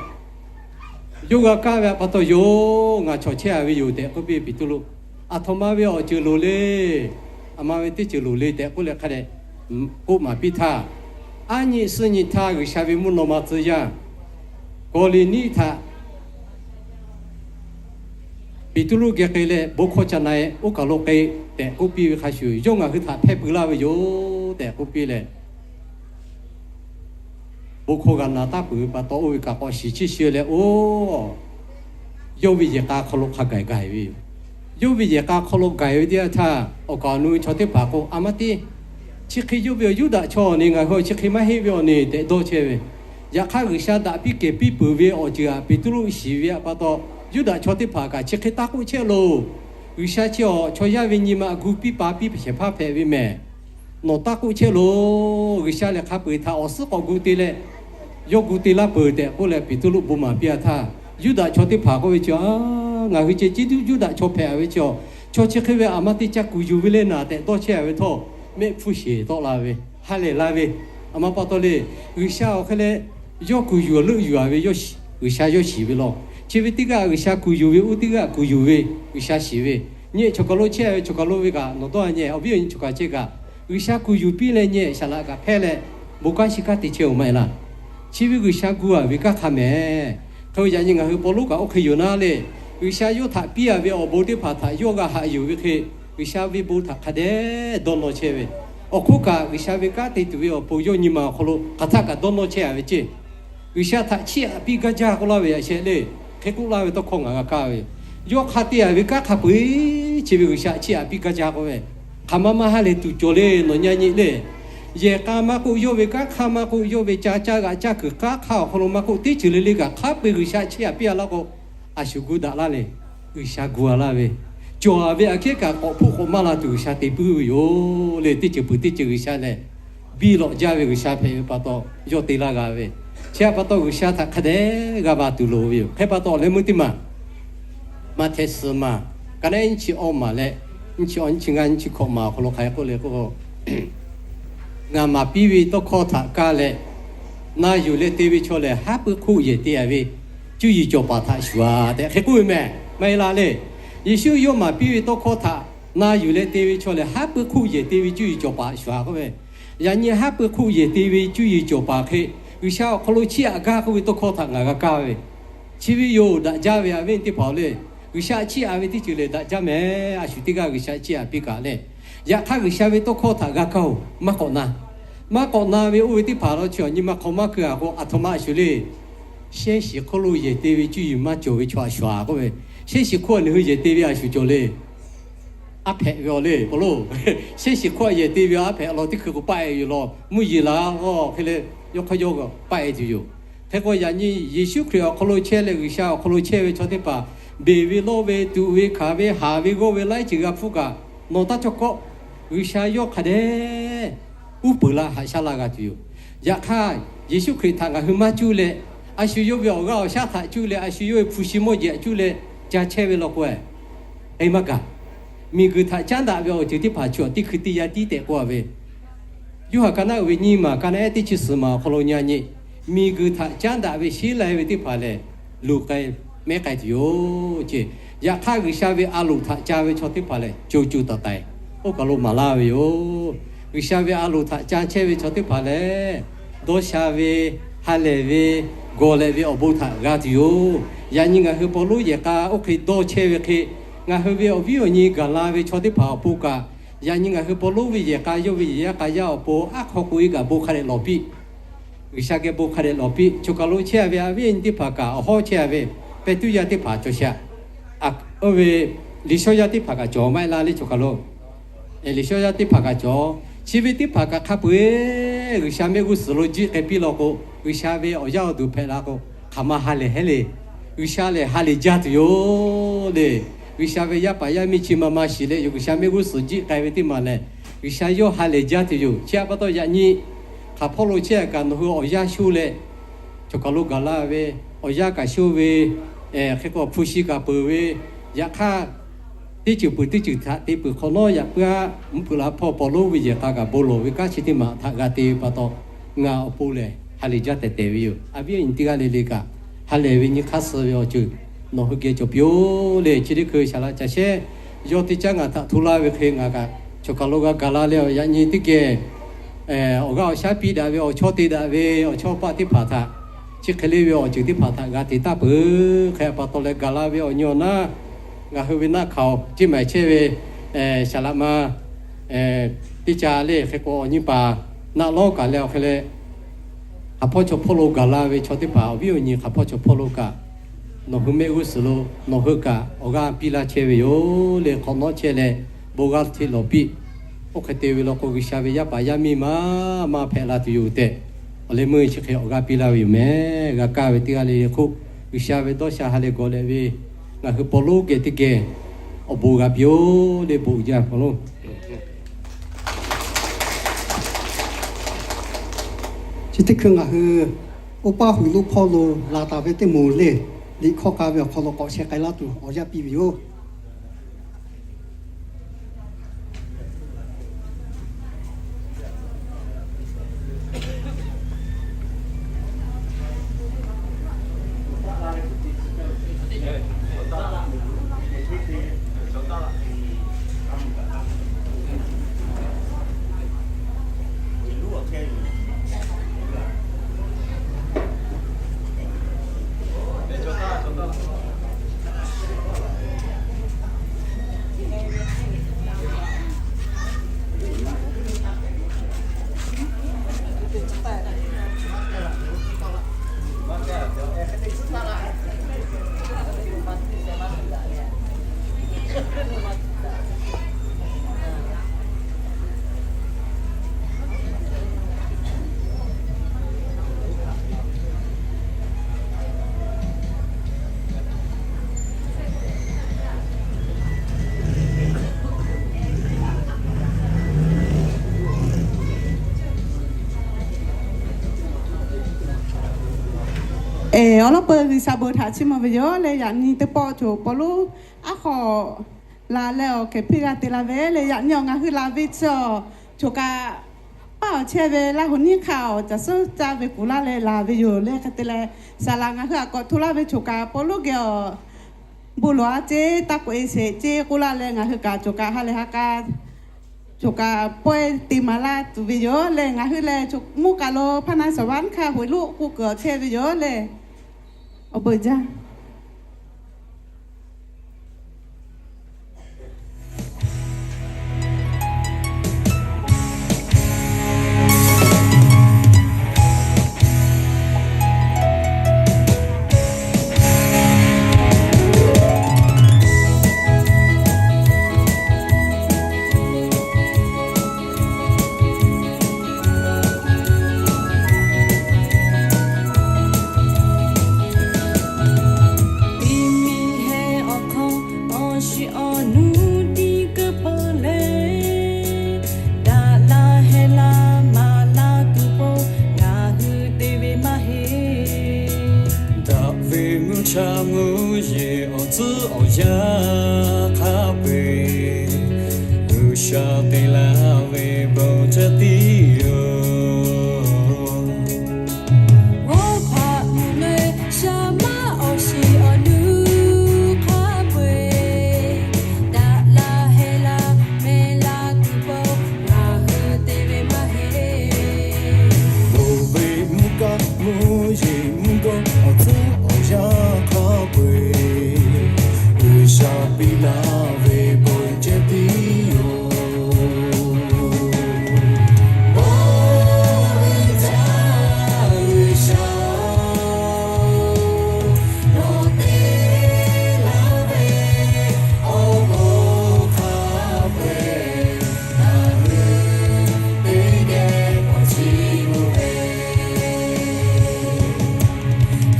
yawˇ g'a kaˇ ve a pa taw yoˬ, ngaˬ chaw chehˇ-a ve yoˬ tehꞈ k'oˆ piˇ Peˍtruˆ. Aˬ htoꞈ ma ve awˬ ceuˬ loˍ le, aˬ ma ve teˇ ceuˬ loˍ le tehꞈ k'oˆ leh hk'a dehꞈ k'oˆ maˍ piˇ htaˇ, aˉ nyi suhˉ nyi htaˇ G'uiˬsha ve mvuhˇ naw ma tcuh yaˇ Kawˍliˍniˆ htaꞈ Peˍtruˆ geh k'ai leh bon hkawˇ ca na-e, oˇ kaˬ lo k'ai tehꞈ k'oˆ piˇ ve hk'a shuˍ, yawˇ ngaˬ hui htaꞈ hpehˇ pui laˇ ve yoˬ tehꞈ k'oˆ piˇ leh, bon hkawˇ g'a na taˉ peuˬ ve pa taw, oˇ ve kaꞈ k'awꞈ shiˍ chiˇ shiˍ leh, oˇ, yawˇ ve yehˬ k'a hk'aw lo hk'a gaˬ gaˬ ve yoˬ. Yawˇ ve yehˬ k'a hk'aw lo gaˬ ve teˇ yanˇ htaˇ, awˬ kaˍ awˬ nu ve chaw teˇ hpaˍ k'o, A ma teˇ, chi hk'e yawˇ ve Yuˇdaꞈ chaw ne, ngaˬ hui chi hk'e maˇ heˆ ve awˬ ne tehꞈ dawˇ chehˇ ve. Yaꞈ hk'aˇ, G'uiˬsha daꞈ piˇ kehˬ piˇ peuˬ ve awˬ ceuˬ htaꞈ Peˍtruˆ shiˍ ve pa taw, Yuˇdaꞈ chaw teˇ hpaˍ kaꞈ chi hk'e taˇ k'oˆ chehˇ loˬ. G'uiˬsha chi awˬ chaw yaˇ ve nyi ma gu piˇ pa piˇ shehˍ hpaˇ hpehꞈ ve mehˬ. Nawˬ taˇ k'oˆ chehˇ loˬ. G'uiˬsha lehˬ hk'a peu-eˬ htaꞈ awˬ suhˉ k'awꞈ gu te leh, yawˇ gu te laˇ peuˬ tehꞈ k'oˆ leh, Peˍtruˆ bon maˍ piˇ-a htaˇ, Yuˇdaꞈ chaw teˇ hpaˍ k'oˆ ve chi, Ngaˬ hui ceh ciˉ duˉ Yuˇdaꞈ chaw hpehꞈ-a ve chi, chaw chi hk'e ve aˬ ma te ca kuˬ yuˬ ve le naˍ tehꞈ dawˇ chehˇ-a ve htawˇ, mehˆ hpfuhˇ sheˍ tawˆ la ve, ha lehˬ la ve. Aˬ ma pa taw le, G'uiˬsha awˬ hk'e leh yawˇ kuˬ yuˬ leuˆ yuˬ-a ve, G'uiˬsha yawˇ shiˍ ve law. Chi ve teˇ g'aˇ G'uiˬsha kuˬ yuˬ ve, oˇ teˇ g'aˇ kuˬ yuˬ ve, G'uiˬsha shiˍ ve. Nyi-ehˬ chaw kaˬ lo chehˇ-a ve chaw kaˬ lo ve kaꞈ nawˬ dawˇ-a nyi-ehˬ, awˬ viˉ awˬ nyi chaw kaˬ chehˇ kaꞈ, G'uiˬsha kuˬ yuˬ piˇ leh nyi-ehˬ, saˍ laꞈ kaꞈ hpehˇ leh, bon kanˉ shi kanˉ te chehˇ-oˬ maˇ heˆ laˇ. Chi ve G'uiˬsha gu-a ve kanˉ hk'a mehˬ. Hk'e k'o yaꞈ nyi ngaˬ hui paw lonˉ kaꞈ oˇ hk'e yoˬ naˉ le. G'uiˬsha yawˇ htaꞈ piˇ-a ve awˬ bon teˇ hpaˍ htaꞈ yawˇ g'a haꞈ yuˬ ve hk'e, G'uiˬsha ve bon htaꞈ hk'a dehꞈ dawˇ nawˇ chehˇ ve. Awˬ hk'oˆ kaꞈ G'uiˬsha ve kanˉ te tuˬ ve awˬ pon yawˇ nyi ma awˬ hk'aw lo hk'aˬ htaˆ kaꞈ dawˇ nawˇ chehˇ-a ve ceˇ. G'uiˬsha htaꞈ chiˇ aꞈ piˇ gaˇ jaˇ k'oˆ laˇ ve yaꞈ sheh le. Hk'e k'oˆ laˇ ve tawˇ hkawˇ ngaˬ g'a kaˇ ve, yawˇ hk'a te-a ve kanˉ hk'a peu-eˬ chi ve G'uiˬsha chiˇ aꞈ piˇ gaˇ jaˇ k'oˆ ve, hk'aˬ ma maˇ ha lehˬ tuˬ cawˬ le. Nawˬ nyi-a nyi le. Yehˬ k'a maˇ k'oˆ, yawˇ ve kanˉ hk'aˇ maˇ k'oˆ, yawˇ ve ca caˇ g'aꞈ caˇ kuiˬ k'aˉ hk'aˇ awˬ hk'aw lo maˇ k'oˆ, teˇ ceuˬ le le kaꞈ hk'a peu-eˬ G'uiˬsha chiˇ aꞈ piˇ-a laˇ k'o, a shu gu daꞈ laˇ le. G'uiˬsha gu-a laˇ ve, cawˬ-a ve aꞈ kehˉ kaꞈ k'awꞈ hpoˆ k'awꞈ maˇ la tuˬ G'uiˬsha te puiˉ ve yoˬ le. Teˇ ceuˬ peuˬ teˇ ceuˬ G'uiˬsha lehˬ biˇ lawꞈ jaˇ ve G'uiˬsha hpehꞈ ve pa taw, yawˇ te laˇ g'a ve. Chi htaꞈ pa taw G'uiˬsha htaꞈ hk'a dehꞈ g'a ba tuˬ loˍ ve yoˬ. Hk'e pa taw awˬ leh meuˇ teˇ maˬ, Maꞈhtehˍ suhˍ maˬ, ka naˉ nyiˇ chi awˇ maˬ leh nyiˇ chi awˇ, nyiˇ chi ngaˇ, nyiˇ chi hkawꞈ maˬ awˬ hk'aw lo hk'aˬ hk'e k'oˆ le k'o, Ngaˬ maˍ piˇ ve tawˇ hkawˇ htaꞈ kaˇ leh, na yuˬ leh te ve chaw lehˬ, haˉ pui hk'oˆ yehˬ te-a ve cuˇ yiˍ cawˬ paˍ htaꞈ shuˍ-a tehꞈ hk'e k'oˆ ve mehˬ. Maˇ heˆ laˇ le. Yeˍsuˆ yawˇ maˍ piˇ ve tawˇ hkawˇ htaꞈ na yuˬ leh te ve chaw lehˬ, haˉ pui hk'oˆ yehˬ te ve cuˇ yiˍ cawˬ paˍ shuˍ-a k'oˆ ve, Yaꞈ nyi haˉ pui hk'oˆ yehˬ te ve cuˇ yiˍ cawˬ paˍ hk'e, G'uiˬsha awˬ hk'aw lo chiˇ aꞈ gaˇ k'oˆ ve tawˇ hkawˇ htaꞈ ngaˬ g'a kaˇ ve. Chi ve yoˬ, daꞈ jaˇ ve a viˉ teˇ hpaˍ-oˬ le. G'uiˬsha chiˇ aꞈ ve teˇ ceuˬ lehˬ daꞈ jaˇ mehˍ. A shu teˇ g'aˇ G'uiˬsha chiˇ aꞈ piˇ kaꞈ le. Yaꞈ hk'aˇ G'uiˬsha ve tawˇ hkawˇ htaꞈ g'a kaˇ-oˬ, maˇ k'awꞈ na. Maˇ k'awꞈ na ve oˇ ve teˇ hpaˍ la chi awˬ nyi ma hk'aw maˇ keu-a k'o, aˬ htoꞈ ma a shu le. Shehˇ shiˍ hk'oˆ lo yehˬ te ve cuˇ yiˍ maˇ cawˬ ve chaw a shu-a k'oˆ ve, shehˇ shiˍ hk'oˆ a nyi hui yehˬ te ve a shu cawˬ le. Aˉ hpehꞈ ve awˬ le, Pawˇluˆ. Shehˇ shiˍ hk'oˆ a yehˬ te ve aˉ hpehꞈ law teˇ hkui k'o paˆ-e yoˬ law, mvuhˇ yeˬ la g'awˇ hk'e leh, yawˇ hk'aˇ yawˇ paˆ-e tuˬ yoˬ. Hk'e k'o yaꞈ nyi Yeˍsuˆ Hkriꞈ awˬ hk'aw lo chehˇ leh G'uiˬsha awˬ hk'aw lo chehˇ ve chaw teˇ hpaˍ, beˬ ve lawˇ ve tuꞈ ve hkanˍ ve haˍ ve g'awˇ ve laiˉ ceuˬ g'a hpfuhˆ kaꞈ, nawˬ taˇ cawˇ kawˆ. G'uiˬsha yawˇ hk'a dehꞈ uˉ peunˍ laˇ haꞈ shaˉ laˇ g'a tuˬ yoˬ. Yaꞈ hk'aˇ, Yeˍsuˆ Hkriꞈ htaꞈ ngaˬ hui maˇ cuˇ leh, a shu yawˇ ve awˬ g'aˇ awˬ shaˉ htaꞈ cuˇ leh, a shu yawˇ ve hpu shi mawˇ jeˬ htaꞈ cuˇ leh ca chehˇ ve law k'o, e maˇ gaˬ. Miˬguiˬ htaꞈ caˉ daꞈ ve awˬ ceuˬ teˇ hpaˍ chi awˬ teˇ hkui teˇ yanˇ tiˉ tehꞈ k'oˆ-a ve, Yoˇhanˬ ka naˆ uiˍ ve nyiˇ maˬ, ka naˆ ehˉ teˇ chi suhˍ maˬ awˬ hk'aw lo nyi a nyi, miˬguiˬ htaꞈ caˉ daꞈ ve sheˉ lai ve teˇ hpaˍ lehˬ, luˬ k'ai mehˉ k'ai tuˬ yoˬ ce. Yaꞈ hk'aˇ, G'uiˬsha ve a loˍ htaꞈ ca ve chaw teˇ hpaˍ lehˬ, co co taiˍ taiˍ oˇ kaˬ lo maˍ laˇ ve yoˬ. G'uiˬsha ve a loˍ htaꞈ ca chehˇ ve chaw teˇ hpaˍ lehˬ, dawˇ sha ve, ha lehˬ ve, gawˬ lehꞈ ve awˬ bon htaꞈ g'a tuˬ yoˬ. Yaꞈ nyi ngaˬ hui Pawˇluˆ yehˬ k'a oˇ hk'e dawˇ chehˇ ve hk'e, ngaˬ hui ve awˬ viˉ awˬ nyi gaˬ la ve chaw teˇ hpaˍ awˬ pon kaꞈ, yaꞈ nyi ngaˬ hui Pawˇluˆ ve yehˬ k'a yawˇ ve yehˬ yaˇ k'a yaˇ awˬ pon aˉ hk'aw k'oꞈ-e kaꞈ bon hk'a dehꞈ lawˬ piˇ. G'uiˬsha geh bon hk'a dehꞈ lawˬ piˇ. Choˬ kaˬ lo chehˇ ve a viˉ nyi teˇ hpaˍ kaꞈ, awˬ hawˉ chehˇ ve pehˇ tuˉ yaˇ teˇ hpaˍ cawˬ sha. Oˇ ve liꞈ shawˇ yaˇ teˇ hpaˍ kaꞈ cawˬ maˇ heˆ laˇ le choˬ kaˬ lo. Liꞈ shawˇ yaˇ teˇ hpaˍ kaꞈ cawˬ. Chi ve teˇ hpaˍ kaꞈ hk'a peu-eˬ G'uiˬsha mehˆ g'uˇ suhˍ lo jiˆ k'ai piˇ law k'o, G'uiˬsha ve awˬ yaˇ awˬ duˬ hpehꞈ la k'o, hk'aˬ ma ha lehˬ hehˉ le. G'uiˬsha lehˬ ha lehˬ jaˇ tuˬ yoˬ le. G'uiˬsha ve yaˇ paˍ yaˇ miˇ chi ma ma shiˍ leh yoˬ G'uiˬsha mehˆ g'uˇ suhˍ jiˆ k'ai ve teˇ maˬ lehˬ, G'uiˬsha yawˇ ha lehˬ jaˇ tuˬ yoˬ. Chi htaꞈ pa taw yaꞈ nyi hk'aˬ hpawˇ lo chehˇ kaꞈ nawˬ hui awˬ yanˇ sho leh, choˬ kaˬ lo gaˬ la ve, awˬ yanˇ kaꞈ sho ve, hk'e k'o hpu shi kaꞈ peuˬ ve, yaꞈ hk'aˇ teˇ ceuˬ peuˬ teˇ ceuˬ htaꞈ te peuˬ hk'awꞈ nawˉ yaꞈ puiˉ-a, mvuhˇ hpeuꞈ la hpawˇ Pawˇluˆ ve yehˬ k'a kaꞈ bon lawˬ ve kanˉ chi teˇ maˬ htaꞈ g'a te ve pa taw, ngaˬ awˬ pon lehˬ ha lehˬ jaˇ tehˬ tehˬ ve yoˬ. A viˉ awˬ nyi teˇ g'aˇ le le kaꞈ, ha lehˬ ve nyi hk'aˇ suh ve awˬ ceuˬ nawˬ hui geh cawˬ piˇ-oˬ le. Chi teˇ hkui saˍ laꞈ ca shehˉ yawˇ teˇ caˉ ngaˬ htaꞈ hto laˇ ve hk'e ngaˬ kaꞈ choˬ kaˬ lo g'a gaˬ la leh, yaꞈ nyi teˇ geh awˬ g'aˇ awˬ shaˉ piˇ daꞈ ve awˬ chawˇ te daꞈ ve awˬ chawˇ paˆ teˇ hpaˍ htaꞈ, chi hk'e le ve awˬ ceuˬ teˇ hpaˍ htaꞈ g'a te taˍ peuˬ. Hk'e pa taw leh gaˬ la ve awˬ nyi awˬ naˉ, ngaˬ hui ve naˆ hkaoˍ ceˇ maiˍ chehˇ ve saˍ laꞈ ma teˇ ca le hk'e k'o awˬ nyi paˍ naˆ lawˉ kaꞈ leh awˬ hk'e leh, hk'aˬ hpawˇ chaw hpawˇ lo gaˬ la ve chaw teˇ hpaˍ awˬ viˉ awˬ nyi hk'aˬ hpawˇ chaw hpawˇ lo kaꞈ, nawˬ hui mehˆ g'uˇ suhˍ lo nawˬ hui kaꞈ awˬ g'aˇ piˇ laˇ chehˇ ve yoˬ le. Hk'awꞈ nawˉ chehˇ leh bon g'aˇ hteꞈ lawˬ piˇ. Oˇ hk'e te ve law k'o G'uiˬsha ve yaˇ paˍ yaˇ miˇ ma ma hpehꞈ la tuˬ yoˬ tehꞈ, awˬ leh meuˇ chi hk'e awˬ g'aˇ piˇ laˇ ve yoˬ mehˍ. G'a kaˇ ve teˇ g'aˇ le le hk'oˆ, G'uiˬsha ve dawˇ sha ha lehˬ gawˬ lehꞈ ve ngaˬ hui Pawˇluˆ geh teˇ geh awˬ bon g'a piˇ-oˬ le. Bon uiˍ jaˇ Pawˇluˆ. Chi teˇ hkui ngaˬ hui oˇ paˇ huiˬ lonˉ hpawˇ lo la taˍ ve teˇ moˍ le, liꞈ hkawˇ k'a ve awˬ hk'aw lo k'awꞈ sheh k'ai laˇ tuˬ awˬ yanˇ piˇ ve yoˬ. Awˬ lawn peuˬ G'uiˬsha bon htaꞈ chiˇ mvuh ve yoˬ leh, yaꞈ nyi teˇ pawˆ cawˬ Pawˇluˆ aˉ hk'aw la leh awˬ kehˬ hpiˇ g'a te la ve le. Yaꞈ nyi awˬ ngaˬ hui laˬ ve chi awˬ choˬ kaꞈ paˇ awˬ chehˇ ve Laˇ huˍ niˇ hk'aˇ awˬ caˬ suhˉ caˇ ve kuˬ laˇ leh laˬ ve yoˬ le. Hk'e te leh saˍ laꞈ ngaˬ hui aꞈ k'awꞈ hto laˇ ve choˬ kaꞈ Pawˇluˆ geh awˬ bon lawˬ-a ceˇ, taˇ k'oꞈ-e sheˍ ceˇ k'oˆ laˇ leh ngaˬ hui kaꞈ choˬ kaꞈ ha lehˬ ha k'a Choˬ kaꞈ pawehˇ te maˍ laˇ tuˬ ve yoˬ leh, ngaˬ hui lehˬ mvuhˇ kaꞈ lo พระนครสวรรค์ hk'a heuˬ lo k'oˆ kuiˬ awˬ chehˇ ve yoˬ leh, awˬ beuꞈ jaˇ. Teˇ miˬ heh awˬ hk'aw awˬ shiˍ awˬ nu tiˇ keu peuˬ leh, daꞈ la heh la maˍ la tuˬ po ngaˬ hui te ve maˇ heˆ. Daꞈ ve mvuhˇ cha mvuhˇ yeˬ awˬ tcuhˉ awˬ yanˇ hk'a peu-eˬ, G'uiˬsha te laˇ ve bon ceh tiˉ yoˬ. Oˇ hpaꞈ mvuhˇ leh shaˍ maˇ awˬ shiˍ awˬ nu hk'a peu-eˬ, daꞈ la heh la meh la tuˬ po ngaˬ hui te ve maˇ heˆ. Loˍ ve mvuhˇ kaˆ mvuhˇ yeˬ mvuhˇ gawˇ awˬ tcuhˉ awˬ yanˇ hk'a peu-eˬ, G'uiˬsha piˇ laˇ ve bon ceh tiˉ yoˬ. Bon uiˍ jaˇ G'uiˬsha-oˬ, nawˬ te laˇ ve awˬ bon hk'a peu-eˬ, ngaˬ hui teˇ geh k'awꞈ chiˇ mvuh ve,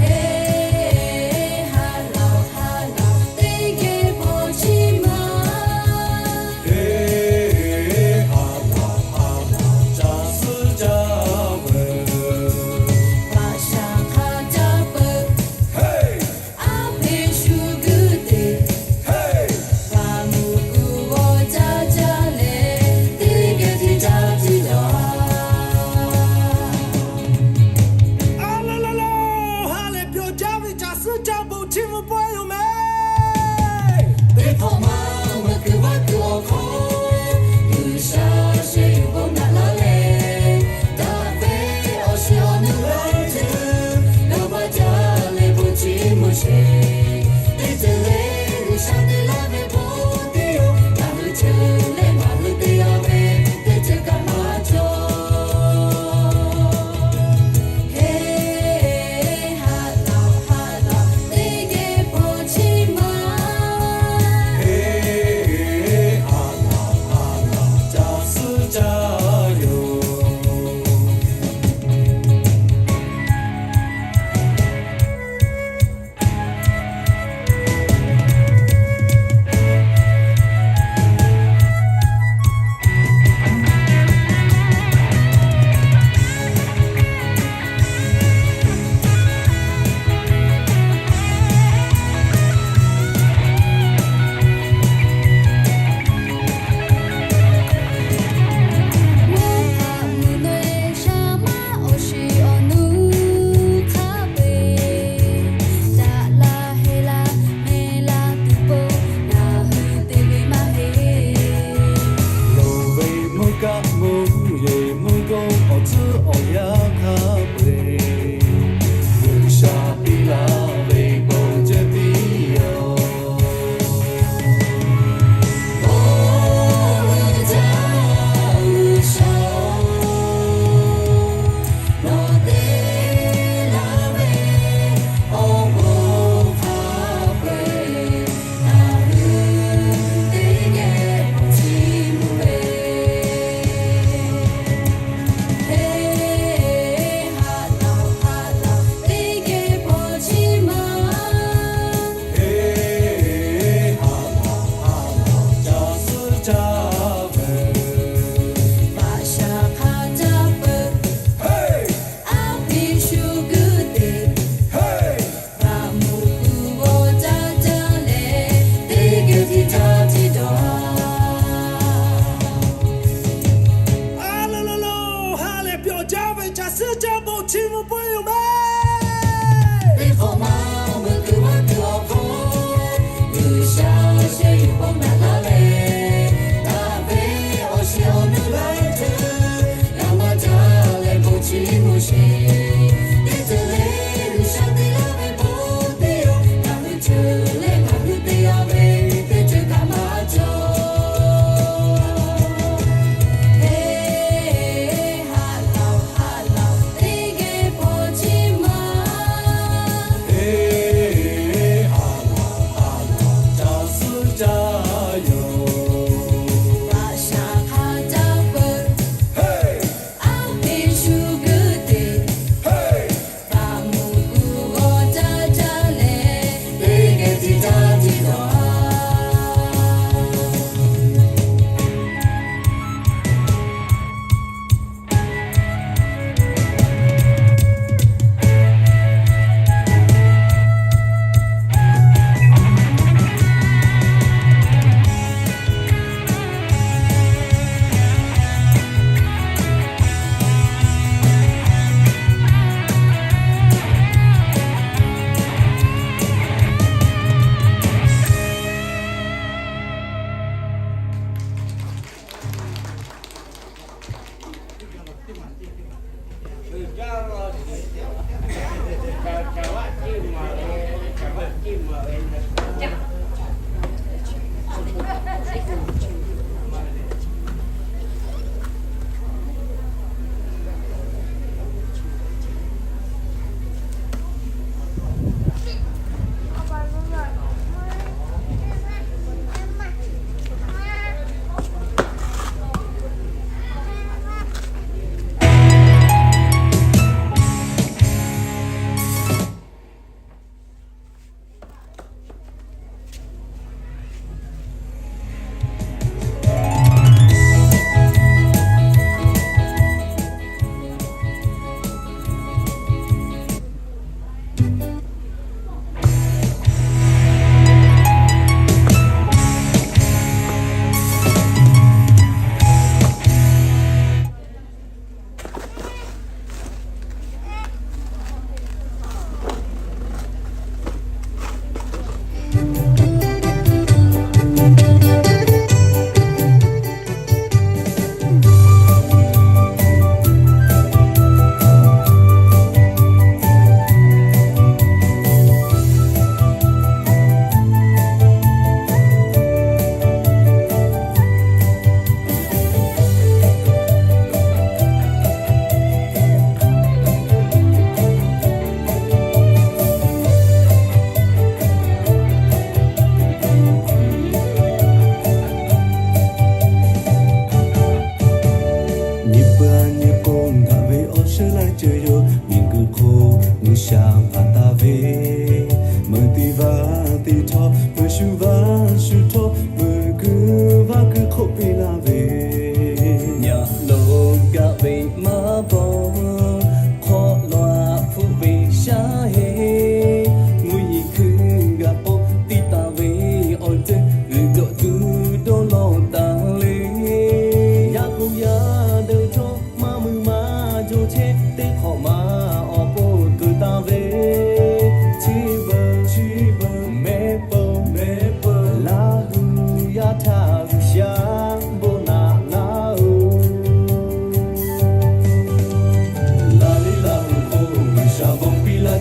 heˆ, ha laˬ ha laˬ teˇ geh k'awꞈ chiˇ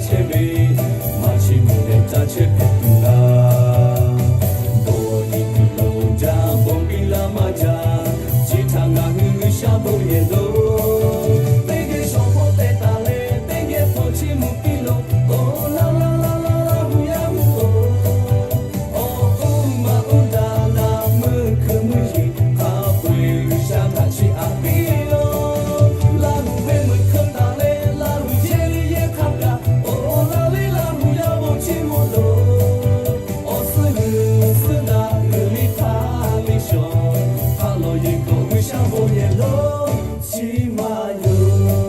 chehˇ ve, maˇ chi mvuhˇ leh caˇ chehˇ hpehꞈ tuˬ laˇ. Dawˇ nyi tuˬ lo jaˇ, bawˇ piˇ laˇ maˇ jaˇ. Chi htaꞈ ngaˬ hui G'uiˬsha bon yehˬ lo, teˇ geh shawˍ hpawˇ tehꞈ taˍ leh, teˇ geh hpawˇ chi mvuhˇ piˇ lo. Oˇ laˇ laˇ laˇ laˇ laˇ, Laˇ huˍ yaˇ hui-oˬ, awˬ oˇ maꞈ oˇ daꞈ naꞈ meuˇ hkui meuˇ yeˬ hk'a peu-eˬ G'uiˬsha htaꞈ chiˇ aꞈ piˇ-oˬ. Laˇ huˍ ve meuꞈ hkeu taˍ leh, Laˇ huˍ yehˇ liˇ yehˇ hk'a kaꞈ, oˇ laˇ liˇ Laˇ huˍ yaˇ bon chiˇ mvuh loˬ. Awˬ suhˉ g'uiˬ suhˉ daꞈ g'uiˬ liˇ hk'a liˇ shawˍ, hk'a lawˬ yeˬ k'awꞈ G'uiˬsha bon yehˬ lo, chi maˇ yoˬ.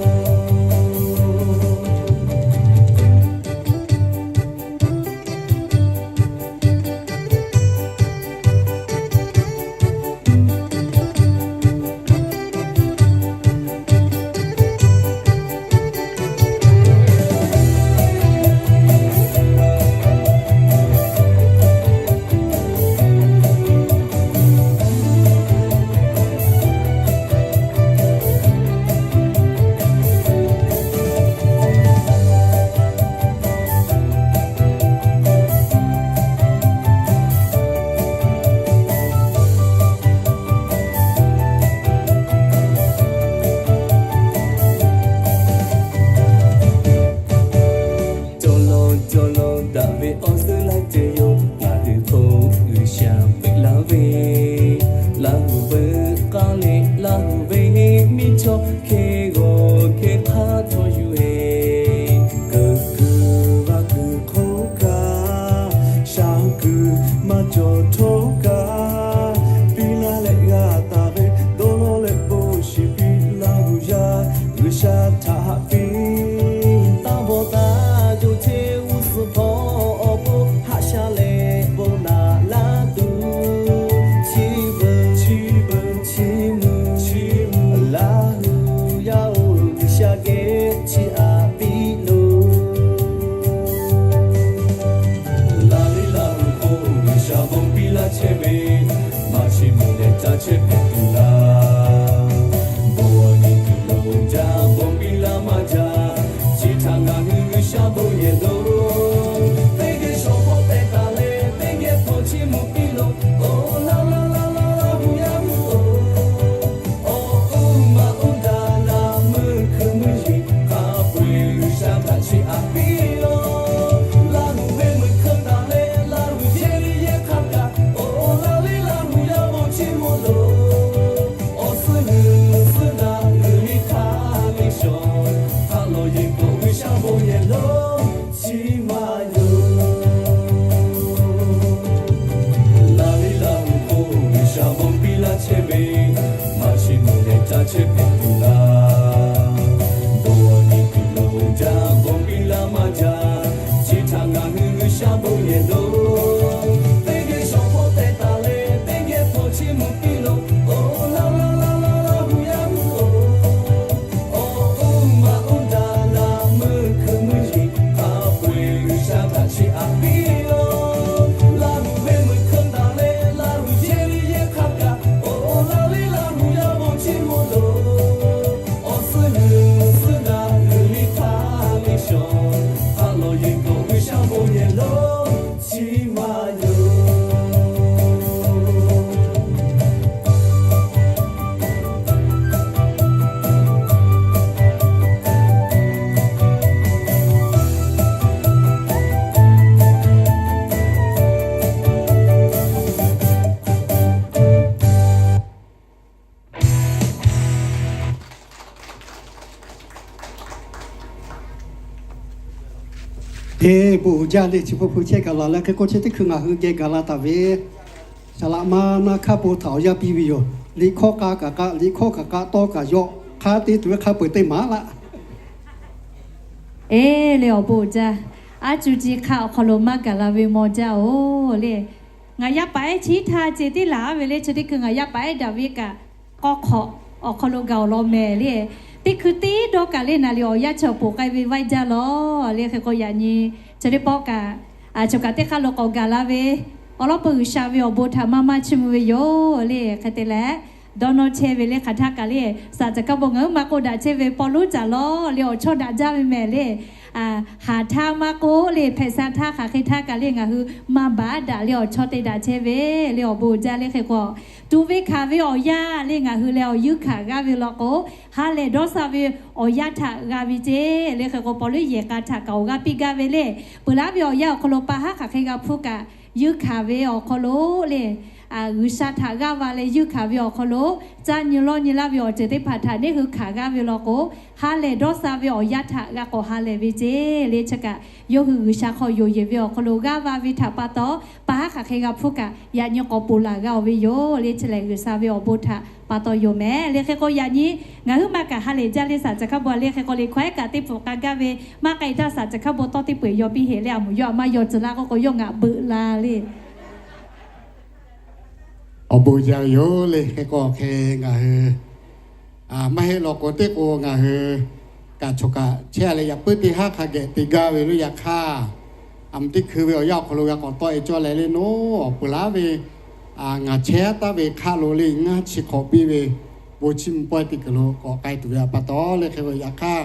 Cawˬ lawˬ cawˬ lawˬ daꞈ ve awˬ suhˉ laiˉ ceuˬ yoˬ. Ngaˬ hui hk'oˆ G'uiˬsha peꞈ laˇ ve, Laˇ huˍ veuꞈ k'aˇ leh Laˇ huˍ ve miˇ chaw hk'e g'awˬ hk'e hk'aˇ htawˇ yuˬ-e. Kuiˬ kuiˬ vaˇ kuiˬ hk'oˆ kaꞈ, shaˍ kuiˬ maˇ cawˬ htawˇ kaꞈ, piˇ laˇ leh g'a taˍ ve dawˇ lawˇ leh bon shiˍ piˇ Laˇ huˍ yaˇ G'uiˬsha htaꞈ haꞈ piˇ. Taˇ bawˆ taˇ yoˬ ceˇ, g'uˇ suhˍ hpawˇ awˬ pon haꞈ sha leh bon naꞈ laˇ tuˬ, chi beuꞈ chi beuꞈ chi mvuhˇ chi mvuhˇ Laˇ huˍ yaˇ-oˬ, G'uiˬsha geh chiˇ aꞈ piˇ loˬ. Laˇ liˇ Laˇ huˍ k'o, G'uiˬsha bon piˇ laˇ chehˇ ve, maˇ chi mvuhˇ leh caˇ chehˇ hpehꞈ tuˬ laˇ. Bon nyi tuˬ lo jaˇ, bon piˇ laˇ maˇ jaˇ. Chi htaꞈ ngaˬ hui G'uiˬsha bon yehˬ lo, teˇ geh shawˍ hpawˇ tehꞈ taˍ leh, teˇ geh hpawˇ chi mvuhˇ piˇ lo. Oˇ laˇ laˇ laˇ laˇ laˇ, Laˇ huˍ yaˇ hui-oˬ, awˬ oˇ maꞈ oˇ daꞈ naꞈ meuˇ hkui meuˇ yeˬ hk'a peu-eˬ G'uiˬsha htaꞈ chiˇ aꞈ piˇ-oˬ. Laˇ huˍ ve meuꞈ hkeu taˍ leh, Laˇ huˍ yehˇ liˇ yehˇ hk'a kaꞈ, oˇ laˇ liˇ Laˇ huˍ yaˇ bon chiˇ mvuh loˬ. Awˬ suhˉ g'uiˬ suhˉ daꞈ g'uiˬ liˇ hk'a liˇ shawˍ, hk'a lawˬ yeˬ k'awꞈ G'uiˬsha bon yehˬ lo, chi maˇ yoˬ. Laˇ liˇ Laˇ huˍ k'o, G'uiˬsha bon piˇ laˇ chehˇ ve, maˇ chi mvuhˇ leh caˇ chehˇ hpehꞈ tuˬ laˇ. Bon nyi tuˬ lo jaˇ, bon piˇ laˇ maˇ jaˇ. Chi htaꞈ ngaˬ hui G'uiˬsha bon yehˬ lo, teˇ geh shawˍ hpawˇ tehꞈ taˍ leh, teˇ geh hpawˇ chi mvuhˇ piˇ lo. Oˇ laˇ laˇ laˇ laˇ, Laˇ huˍ yaˇ hui-oˬ, awˬ oˇ maꞈ oˇ daꞈ naꞈ meuˇ hkui meuˇ yeˬ hk'a peu-eˬ G'uiˬsha htaꞈ chiˇ aꞈ piˇ-oˬ. Laˇ huˍ ve meuꞈ hkeu taˍ leh, Laˇ huˍ yehˇ liˇ yehˇ hk'a kaꞈ, oˇ laˇ liˇ Laˇ huˍ yaˇ bon chiˇ mvuh loˬ. Awˬ suhˉ g'uiˬ suhˉ daꞈ g'uiˬ liˇ hk'a liˇ shawˍ, hk'a lawˬ yeˬ k'awꞈ G'uiˬsha bon yehˬ lo, chi maˇ yoˬ. Eˬ, bon uiˍ jaˇ le. Chi hpu hpu chehˇ gaˬ la leh, hk'e k'o chi teˇ hkui ngaˬ hui geh gaˬ la taˍ ve saˍ laꞈ ma naˇ hk'aˇ po htaꞈ awˬ yanˇ piˇ ve yoˬ. Liꞈ hkawˇ k'a kaꞈ k'a, liꞈ hkawˇ kaꞈ k'a tawˇ kaꞈ yaw, hk'a te tuˬ ve hk'a peu-eˬ teˇ maˍ laˇ. Eˬ, le awˬ bon jaˇ. Aˉ cu ci hk'aˇ awˬ hk'aw lo maˇ gaˬ la ve maw jaˇ-oˬ le. Ngaˬ yaˇ paˍ ehˉ chi htaˇ ceh tiˉ laˬ ve le. Chi teˇ hkui ngaˬ yaˇ paˍ ehˉ daꞈ ve kaꞈ, k'awˇ hk'awꞈ awˬ hk'aw lo gaˬ awˬ lawn mehˍ le. Teˇ hkui teˇ dawˇ kaꞈ le, naˍ liˍ awˬ yanˇ chi awˬ poˍ k'ai ve vaiˇ jaˇ lawˬ le. Hk'e k'o yaꞈ nyi chi teˇ pawˆ kaꞈ, choˬ kaꞈ teˇ hk'aˇ lo k'awꞈ gaˬ la ve, awˬ lawn peu G'uiˬsha ve awˬ bon htaꞈ maˇ maˇ chiˇ mvuh ve yoˬ le. Hk'e te leh, dawˇ nawˇ chehˇ ve le hk'aˬ htaˇ kaꞈ le, saˍ caˬ kaˇ bon ngaˬ hui maˇ k'oˆ daꞈ chehˇ ve paw lonˉ caˬ lawˬ le, awˬ chawˇ daꞈ jaˇ ve mehˍ le. haˍ htaˇ maˇ k'oˆ le, hpehꞈ sha htaˇ hk'aˬ hk'e htaˇ kaꞈ le ngaˬ hui maˇ baˬ daꞈ le awˬ chaw te daꞈ chehˇ ve le awˬ bon uiˍ jaˇ le hk'e k'o, tuꞈ ve hkanˍ ve awˬ yanˇ le ngaˬ hui leh awˬ yuˇ hkanˍ g'aˇ ve law k'o, ha lehˬ dawˇ sha ve awˬ yanˇ htaꞈ g'a ve ceˇ le hk'e k'o, Pawˇluꞈ yehˬ k'a htaꞈ kaꞈ awˬ g'aˇ piˇ gaˇ ve le. Peuˬ laˇ ve awˬ yanˇ awˬ hk'aw lo pa haˉ hk'aˬ hk'e g'a hpuˇ kaꞈ, yuˇ hkanˍ ve awˬ hk'aw lo le, G'uiˬsha htaꞈ g'aˇ va leh yuˇ hkanˍ ve awˬ hk'aw lo, caˇ nyi lawˇ nyi laˇ ve awˬ ceuˬ teˇ hpaˍ htaꞈ neˇ hui hkanˍ g'aˇ ve law k'o, ha lehˬ dawˇ sha ve awˬ yanˇ htaꞈ g'a k'awꞈ ha lehˬ ve ceˇ le. Chi kaꞈ yawˇ hui G'uiˬsha hk'aw yonˍ yeˬ ve awˬ hk'aw lo g'aˇ va ve htaꞈ pa taw, pa haˉ hk'aˬ hk'e g'a hpuˇ kaꞈ yaꞈ nyi k'awꞈ ponˬ laˬ g'a oˬ ve yoˬ le. Chi lehˬ G'uiˬsha ve awˬ bon htaꞈ pa taw yoˬ mehˍ le hk'e k'o, yaꞈ nyi ngaˬ huiˉ ma kaꞈ ha lehˬ jaˇ le. Saˍ caˬ hkaˇ bon le hk'e k'o, liꞈ hkawˇ ehˉ kaꞈ teˇ pfuhˍ k'a gaˇ ve maˇ k'ai htaˇ saˍ caˬ hkaˇ bon tawˇ teˇ peu-eˬ yaw piˇ heꞈ le. A moˍ yawˇ a maˇ yaw tcuh laˇ k'oˆ k'o, yawˇ ngaˬ beuꞈ la le. Awˬ bon jaˇ ve yoˬ le hk'e k'o, hk'e ngaˬ hui maˇ heˆ law k'o, teˇ k'o ngaˬ hui kaꞈ choˬ kaꞈ chehˇ a leh, yaꞈ puiˉ teˇ haˉ hk'a geh te gaˇ ve lo. Yaꞈ hk'aˇ, a mvuhˇ teˇ hkui ve awˬ yanˇ awˬ hk'aw lo g'a k'awꞈ tawˆ e cawˇ leh le, nawˬ awˬ peuˬ laˉ ve ngaˬ chehˇ taˉ ve hk'aˆ lo le ngaˇ chi hk'awꞈ piˇ ve bon chiˇ mvuh pawehˇ teˇ kuiˬ lo k'awꞈ k'ai tuˬ ve pa taw le hk'e k'o, yaꞈ hk'aˇ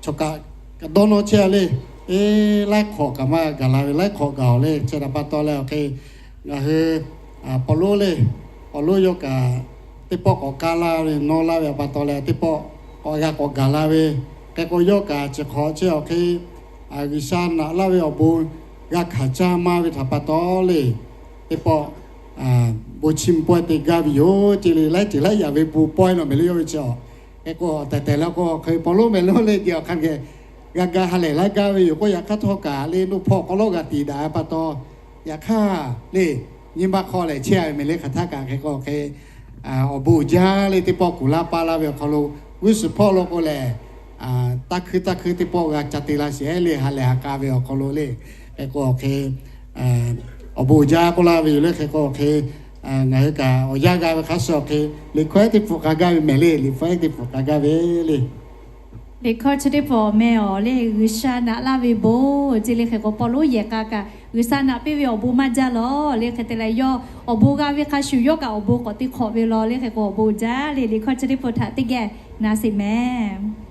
choˬ kaꞈ dawˇ nawˇ chehˇ a le. Eˬ, laiˉ hk'awꞈ kaꞈ maˇ gaˬ la ve, laiˉ hk'awꞈ gaˬ awˬ le. Chi htaꞈ pa taw leh awˬ hk'e ngaˬ hui Pawˇluꞈ le, Pawˇluꞈ yawˇ kaꞈ teˇ pawˆ k'awꞈ kaˇ laˇ ve nawˇ laˇ ve pa taw leh, teˇ pawˆ k'awꞈ g'a k'awꞈ gaˬ la ve. Hk'e k'o, yawˇ kaꞈ chi hk'awꞈ chi awˬ hk'e G'uiˬsha naꞈ laˇ ve awˬ bon g'a hkanˍ caˇ maˇ ve htaꞈ pa taw le, teˇ pawˆ bon chiˇ mvuh pawehˇ te gaˇ ve yoˬ ce le. Laiˉ ceuˬ laiˉ yaꞈ ve bon pawehˇ nawˬ mehˍ le yawˇ ve chi awˬ. Hk'e k'o, tehˬ tehˬ le k'o, hk'e Pawˇluꞈ mehˍ lo le, geh awˬ hk'a geh g'a ga ha lehˬ laˇ gaˇ ve yoˬ k'o, yaꞈ hk'aˇ htawˇ kaꞈ le, noˇ hpawˇ k'aw lawˉ g'a tiˍ daꞈ ve pa taw, yaꞈ hk'aˇ le, nyi ma hk'aw lehˬ chehˇ a ve mehˍ le. Hk'aˬ htaˇ kaꞈ hk'e k'o, hk'e awˬ bon uiˍ jaˇ le. Teˇ pawˆ kuˬ laˇ paˇ laˇ ve awˬ hk'aw lo, g'uˇ suhˍ hpawˇ lo k'o lehˬ, taˇ hkuiˇ taˇ hkuiˇ teˇ pawˆ g'a ca te la sheˍ le, ha lehˬ ha k'a ve awˬ hk'aw lo le. Hk'e k'o, hk'e awˬ bon uiˍ jaˇ k'oˆ laˇ ve yoˬ le. Hk'e k'o, hk'e ngaˬ hui kaꞈ awˬ yanˇ g'a ve hk'a shuˍ awˬ hk'e, liꞈ hkawˇ ehˉ teˇ pfuhˍ k'a gaˇ ve mehˍ le. Liꞈ hkawˇ ehˉ teˇ pfuhˍ k'a gaˇ ve le. Liꞈ hkawˇ chi teˇ pfuhˍ mehˍ awˬ le, G'uiˬsha naꞈ laˇ ve bon ce le. Hk'e k'o, Pawˇluꞈ yehˬ k'a kaꞈ G'uiˬsha naꞈ piˇ ve awˬ bon maˇ jaˇ lawˬ le. Hk'e te leh yawˇ awˬ bon g'a ve hk'a shuˍ yawˇ kaꞈ awˬ bon k'awꞈ te hk'awꞈ ve lawˬ le. Hk'e k'o, awˬ bon uiˍ jaˇ le. Liꞈ hkawˇ chi teˇ pfuhˍ htaꞈ teˇ geh na sheˍ mehˍ.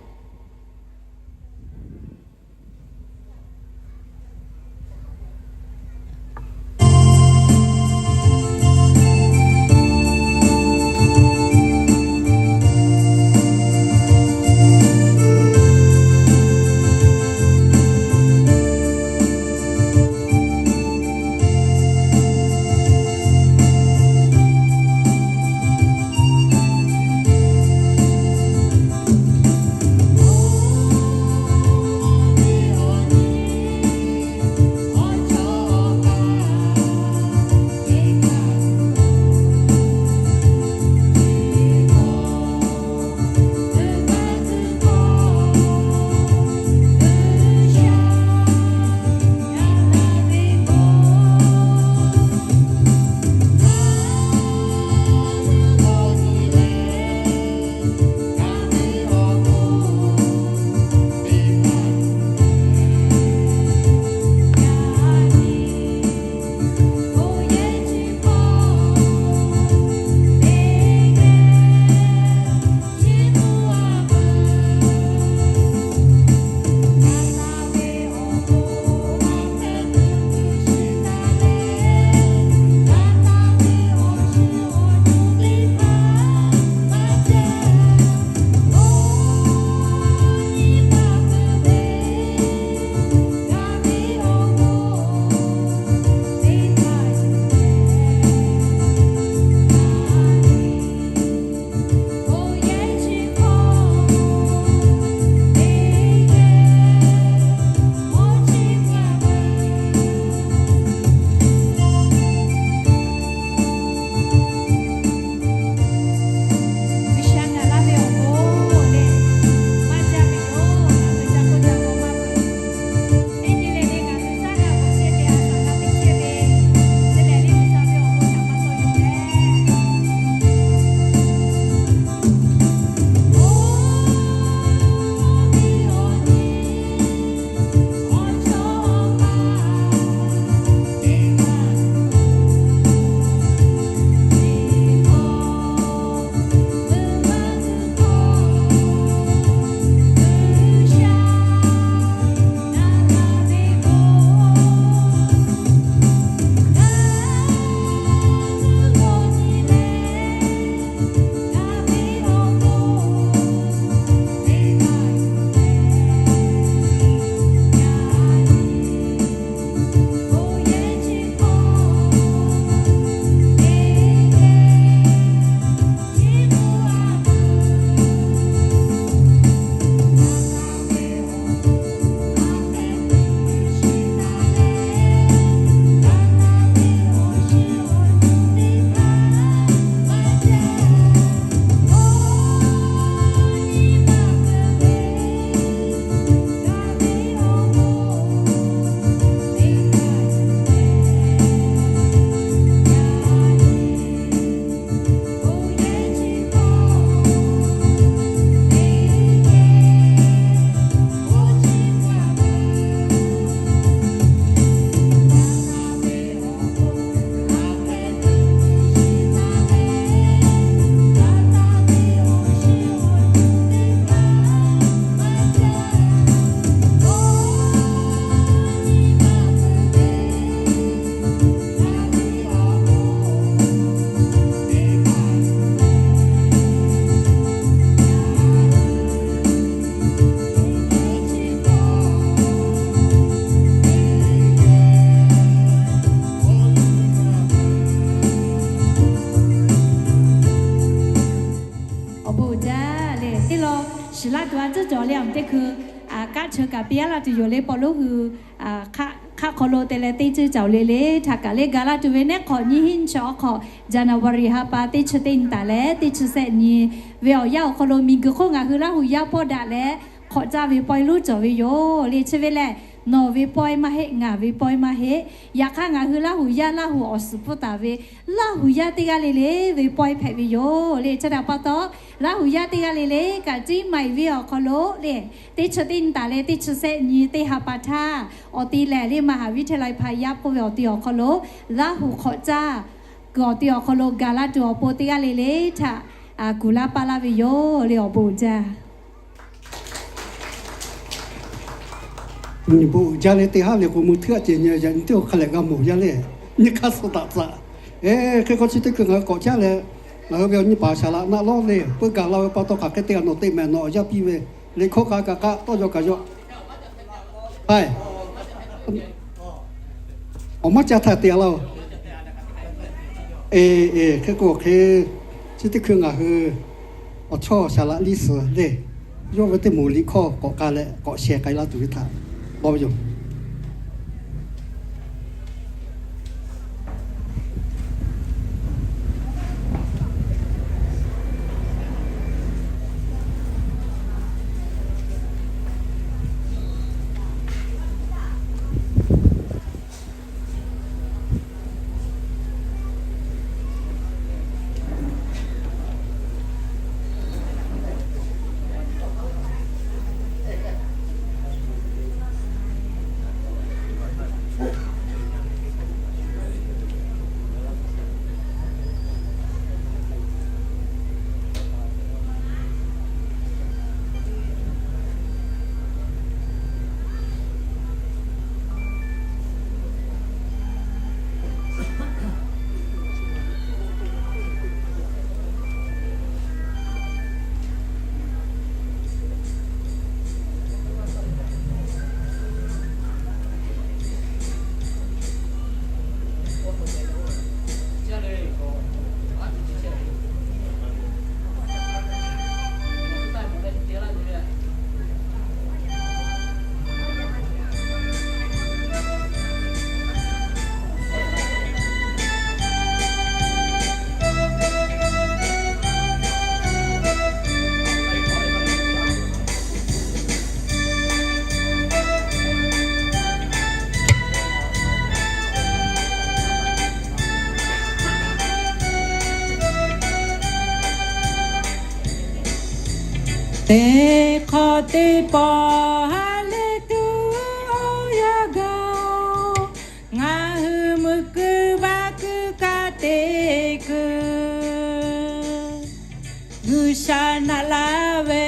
Chi kaꞈ piˇ laˇ tuˬ yoˬ le, paw lonˉ hui hk'aˆ hk'aˆ hk'aw lo te leh teˇ ceuˬ cawˬ le le htaꞈ kaꞈ le ga laˇ tuˬ ve nehˉ hk'awꞈ nyiˇ hinˉ chi awˬ hk'awꞈ January ha pa teˇ chi teˇ nyi taˍ leh teˇ chi sehˆ nyi ve awˬ yanˇ awˬ hk'aw lo miˬguiˬ hk'oˆ ngaˬ hui Laˇ huˍ yaˇ pawˆ daꞈ leh hk'awꞈ caˇ ve pawehˇ lonˉ cawˬ ve yoˬ le. Chi ve lehˬ, nawˬ ve pawehˇ maˇ heˆ, ngaˬ ve pawehˇ maˇ heˆ. Yaꞈ hk'aˇ ngaˬ hui Laˇ huˍ yaˇ Laˇ huˍ awˬ suhˍ pfuhˇ taˍ ve Laˇ huˍ yaˇ teˇ g'aˇ le le ve pawehˇ hpehꞈ ve yoˬ le. Chi htaꞈ pa taw, Laˇ huˍ yaˇ teˇ g'aˇ le le kaꞈ Ciˇ Maiˍ venˇ awˬ hk'aw lo le teˇ chi teˇ nyi taˍ leh teˇ chi sehˆ nyi teˇ ha pa htaˇ, awˬ te lehˬ le มหาวิทยาลัยพายัพ k'oˆ ve awˬ te awˬ hk'aw lo Laˇ huˍ hk'awꞈ caˇ kuiˬ awˬ te awˬ hk'aw lo gaˬ laˇ tuˬ awˬ pon teˇ g'aˇ le le htaꞈ kuˬ laˇ paˇ laˇ ve yoˬ le. Awˬ bon uiˍ jaˇ. Nyi bon uiˍ jaˇ le teˇ haˉ le k'o mui hteˇ aꞈ ceh nyi yaꞈ nyi teˇ awˬ hk'a lehꞈ g'a mawˬ yaˇ le. Nyi hk'aˇ suh taꞈ tcuh. Eˬ, hk'e k'o chi teˇ hkui ngaˬ hui k'awꞈ caˇ leh, ngaˬ hui ve awˬ nyi paˍ shaˍ laꞈ naˆ lawˉ le peuˬ gaˬ la ve pa taw hk'aˬ hk'e te g'a nawˬ te mehˍ nawˬ awˬ yaˇ piˇ ve le hkawˇ k'a kaꞈ k'aˆ tawˇ yaw kaꞈ yaw. Awˬ maˇ ca htaˇ te a laˇ-oˬ. Eˬ, eˬ, hk'e k'o hk'e, chi teˇ hkui ngaˬ hui awˬ chawˇ shaˍ laꞈ liˇ suhˍ le, yawˇ ve teˇ moˍ liꞈ hkawˇ k'awꞈ k'a leh k'awꞈ sheh k'ai laˇ tuˬ ve htaꞈ k'oˆ ve yoˬ. Teˇ hk'awꞈ teˇ pawˆ ha lehˬ tuˬ awˬ yanˇ gaˬ-oˬ, ngaˬ hui meuꞈ keu vaˇ keu kaꞈ te kuˬ. G'uiˬsha naꞈ laˇ ve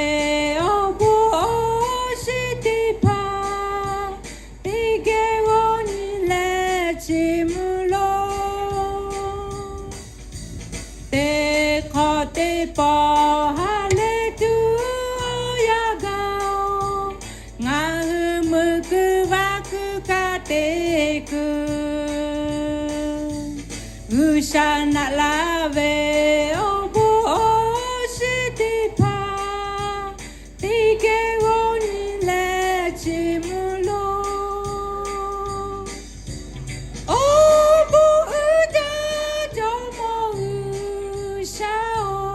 awˬ bon awˬ shiˍ teˇ hpaˍ teˇ geh g'aw nyi leh chi mvuh lo. Teˇ hk'awꞈ teˇ pawˆ ha lehˬ tuˬ awˬ yanˇ gaˬ-oˬ, ngaˬ hui meuꞈ keu vaˇ keu kaꞈ te kuˬ. G'uiˬsha naꞈ laˇ ve awˬ bon awˬ shiˍ teˇ hpaˍ teˇ geh g'aw nyi leh chi mvuh lo. Awˬ bon uiˍ jaˇ Jawˇmawˇ G'uiˬsha-oˬ,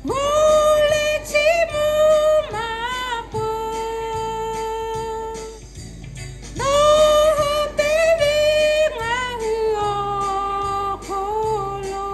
g'aw leh chi mvuh maˇ peuˬ. Nawˬ hui teˇ ve ngaˬ hui awˬ hk'aw lo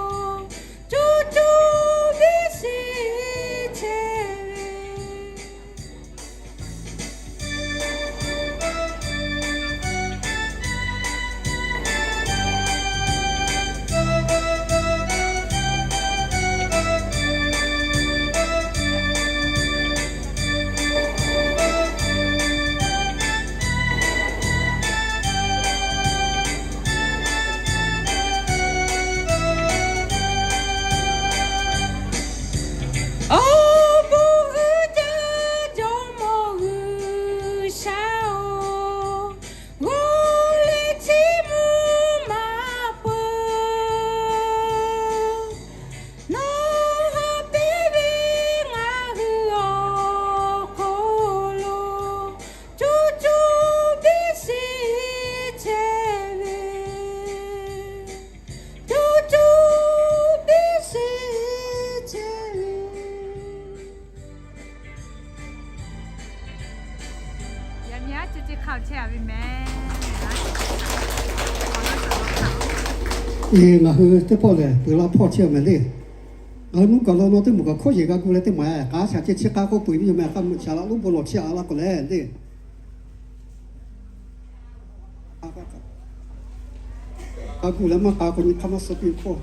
Eˬ, ngaˬ hui teˇ pawˆ lehˬ peuˬ la hpawˇ chehˇ mehˍ le. Ngaˬ hui nuˇ kaˬ lo nawˬ teˇ moˍ kaꞈ hkawˇ yeˬ g'a gu leh teˇ maˬ k'aˉ shaˍ ceh chi k'a k'oˆ peuˬ ve yoˬ mehˍ. K'a meuꞈ shaˍ laꞈ lonˉ bon lawˬ chehˇ a la k'o lehˬ le. K'a gu leh maˇ k'a k'o nyi hk'aˇ maˇ suh piˇ hk'oˆ.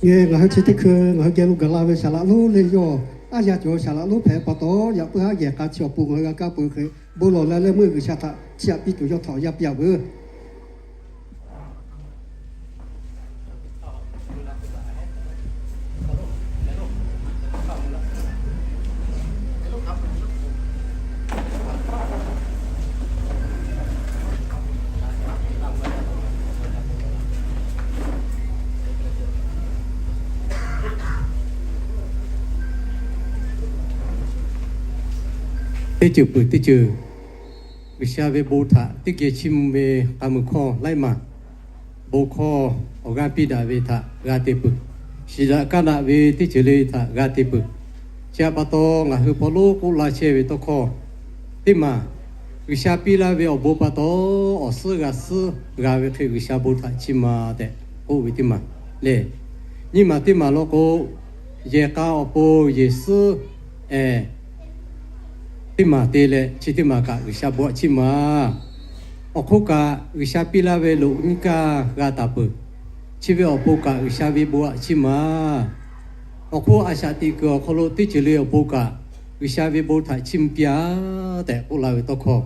Ngaˬ hui chi teˇ hkui ngaˬ hui geh lo gaˬ la ve saˍ laꞈ lonˉ le yawˇ, aˉ yaˇ cawˬ saˍ laꞈ lonˉ hpehꞈ pa taw, yaꞈ puiˉ haˉ yehˬ k'a chi awˬ pon ngaˬ hui g'a kaˇ peuˬ hk'e, bon lawˬ leh leh meuˇ G'uiˬsha htaꞈ chiˇ aꞈ piˇ tuˬ yawˇ htaꞈ awˬ yanˇ piˇ a veuˬ. Teˇ ceuˬ peuˬ teˇ ceuˬ G'uiˬsha ve bon htaꞈ teˇ geh chiˇ mvuh ve k'a muiˬ hkawˇ laiˉ maˬ, bon hkawˇ awˬ g'aˇ piˇ daꞈ ve htaꞈ g'a te peuˬ. Shiˍ daꞈ kaˇ daꞈ ve teˇ ceuˬ le htaꞈ g'a te peuˬ. Chi htaꞈ pa taw, ngaˬ hui hpaw lonˉ k'oˆ laˇ chehˇ ve tawˇ hkawˇ teˇ maˬ, G'uiˬsha piˇ laˇ ve awˬ bon pa taw, awˬ suhˉ g'a suhˉ g'a ve hk'e G'uiˬsha bon htaꞈ chiˇ ma tehꞈ k'oˆ ve teˇ maˬ lehˬ, nyiˇ maˬ teˇ maˬ law k'o, yehˬ k'a awˬ pon Yeˍsuˆ, eh, Teˇ maˬ te leh chi teˇ maˬ kaꞈ G'uiˬsha bon aꞈ chiˇ mvuh-a. Awˬ hk'oˆ kaꞈ G'uiˬsha piˇ laˇ ve loꞈ nyiˇ kaˇ g'a taˍ peuˬ. Chi ve awˬ pon kaꞈ G'uiˬsha ve bon aꞈ chiˇ mvuh-a. Awˬ hk'oˆ a shaꞈ teꞈ kuiˬ awˬ hk'aw lo teˇ ceuˬ le awˬ pon kaꞈ G'uiˬsha ve bon htaꞈ chiˇ mvuh piˇ-a tehꞈ k'oˆ la ve tawˇ hkawˇ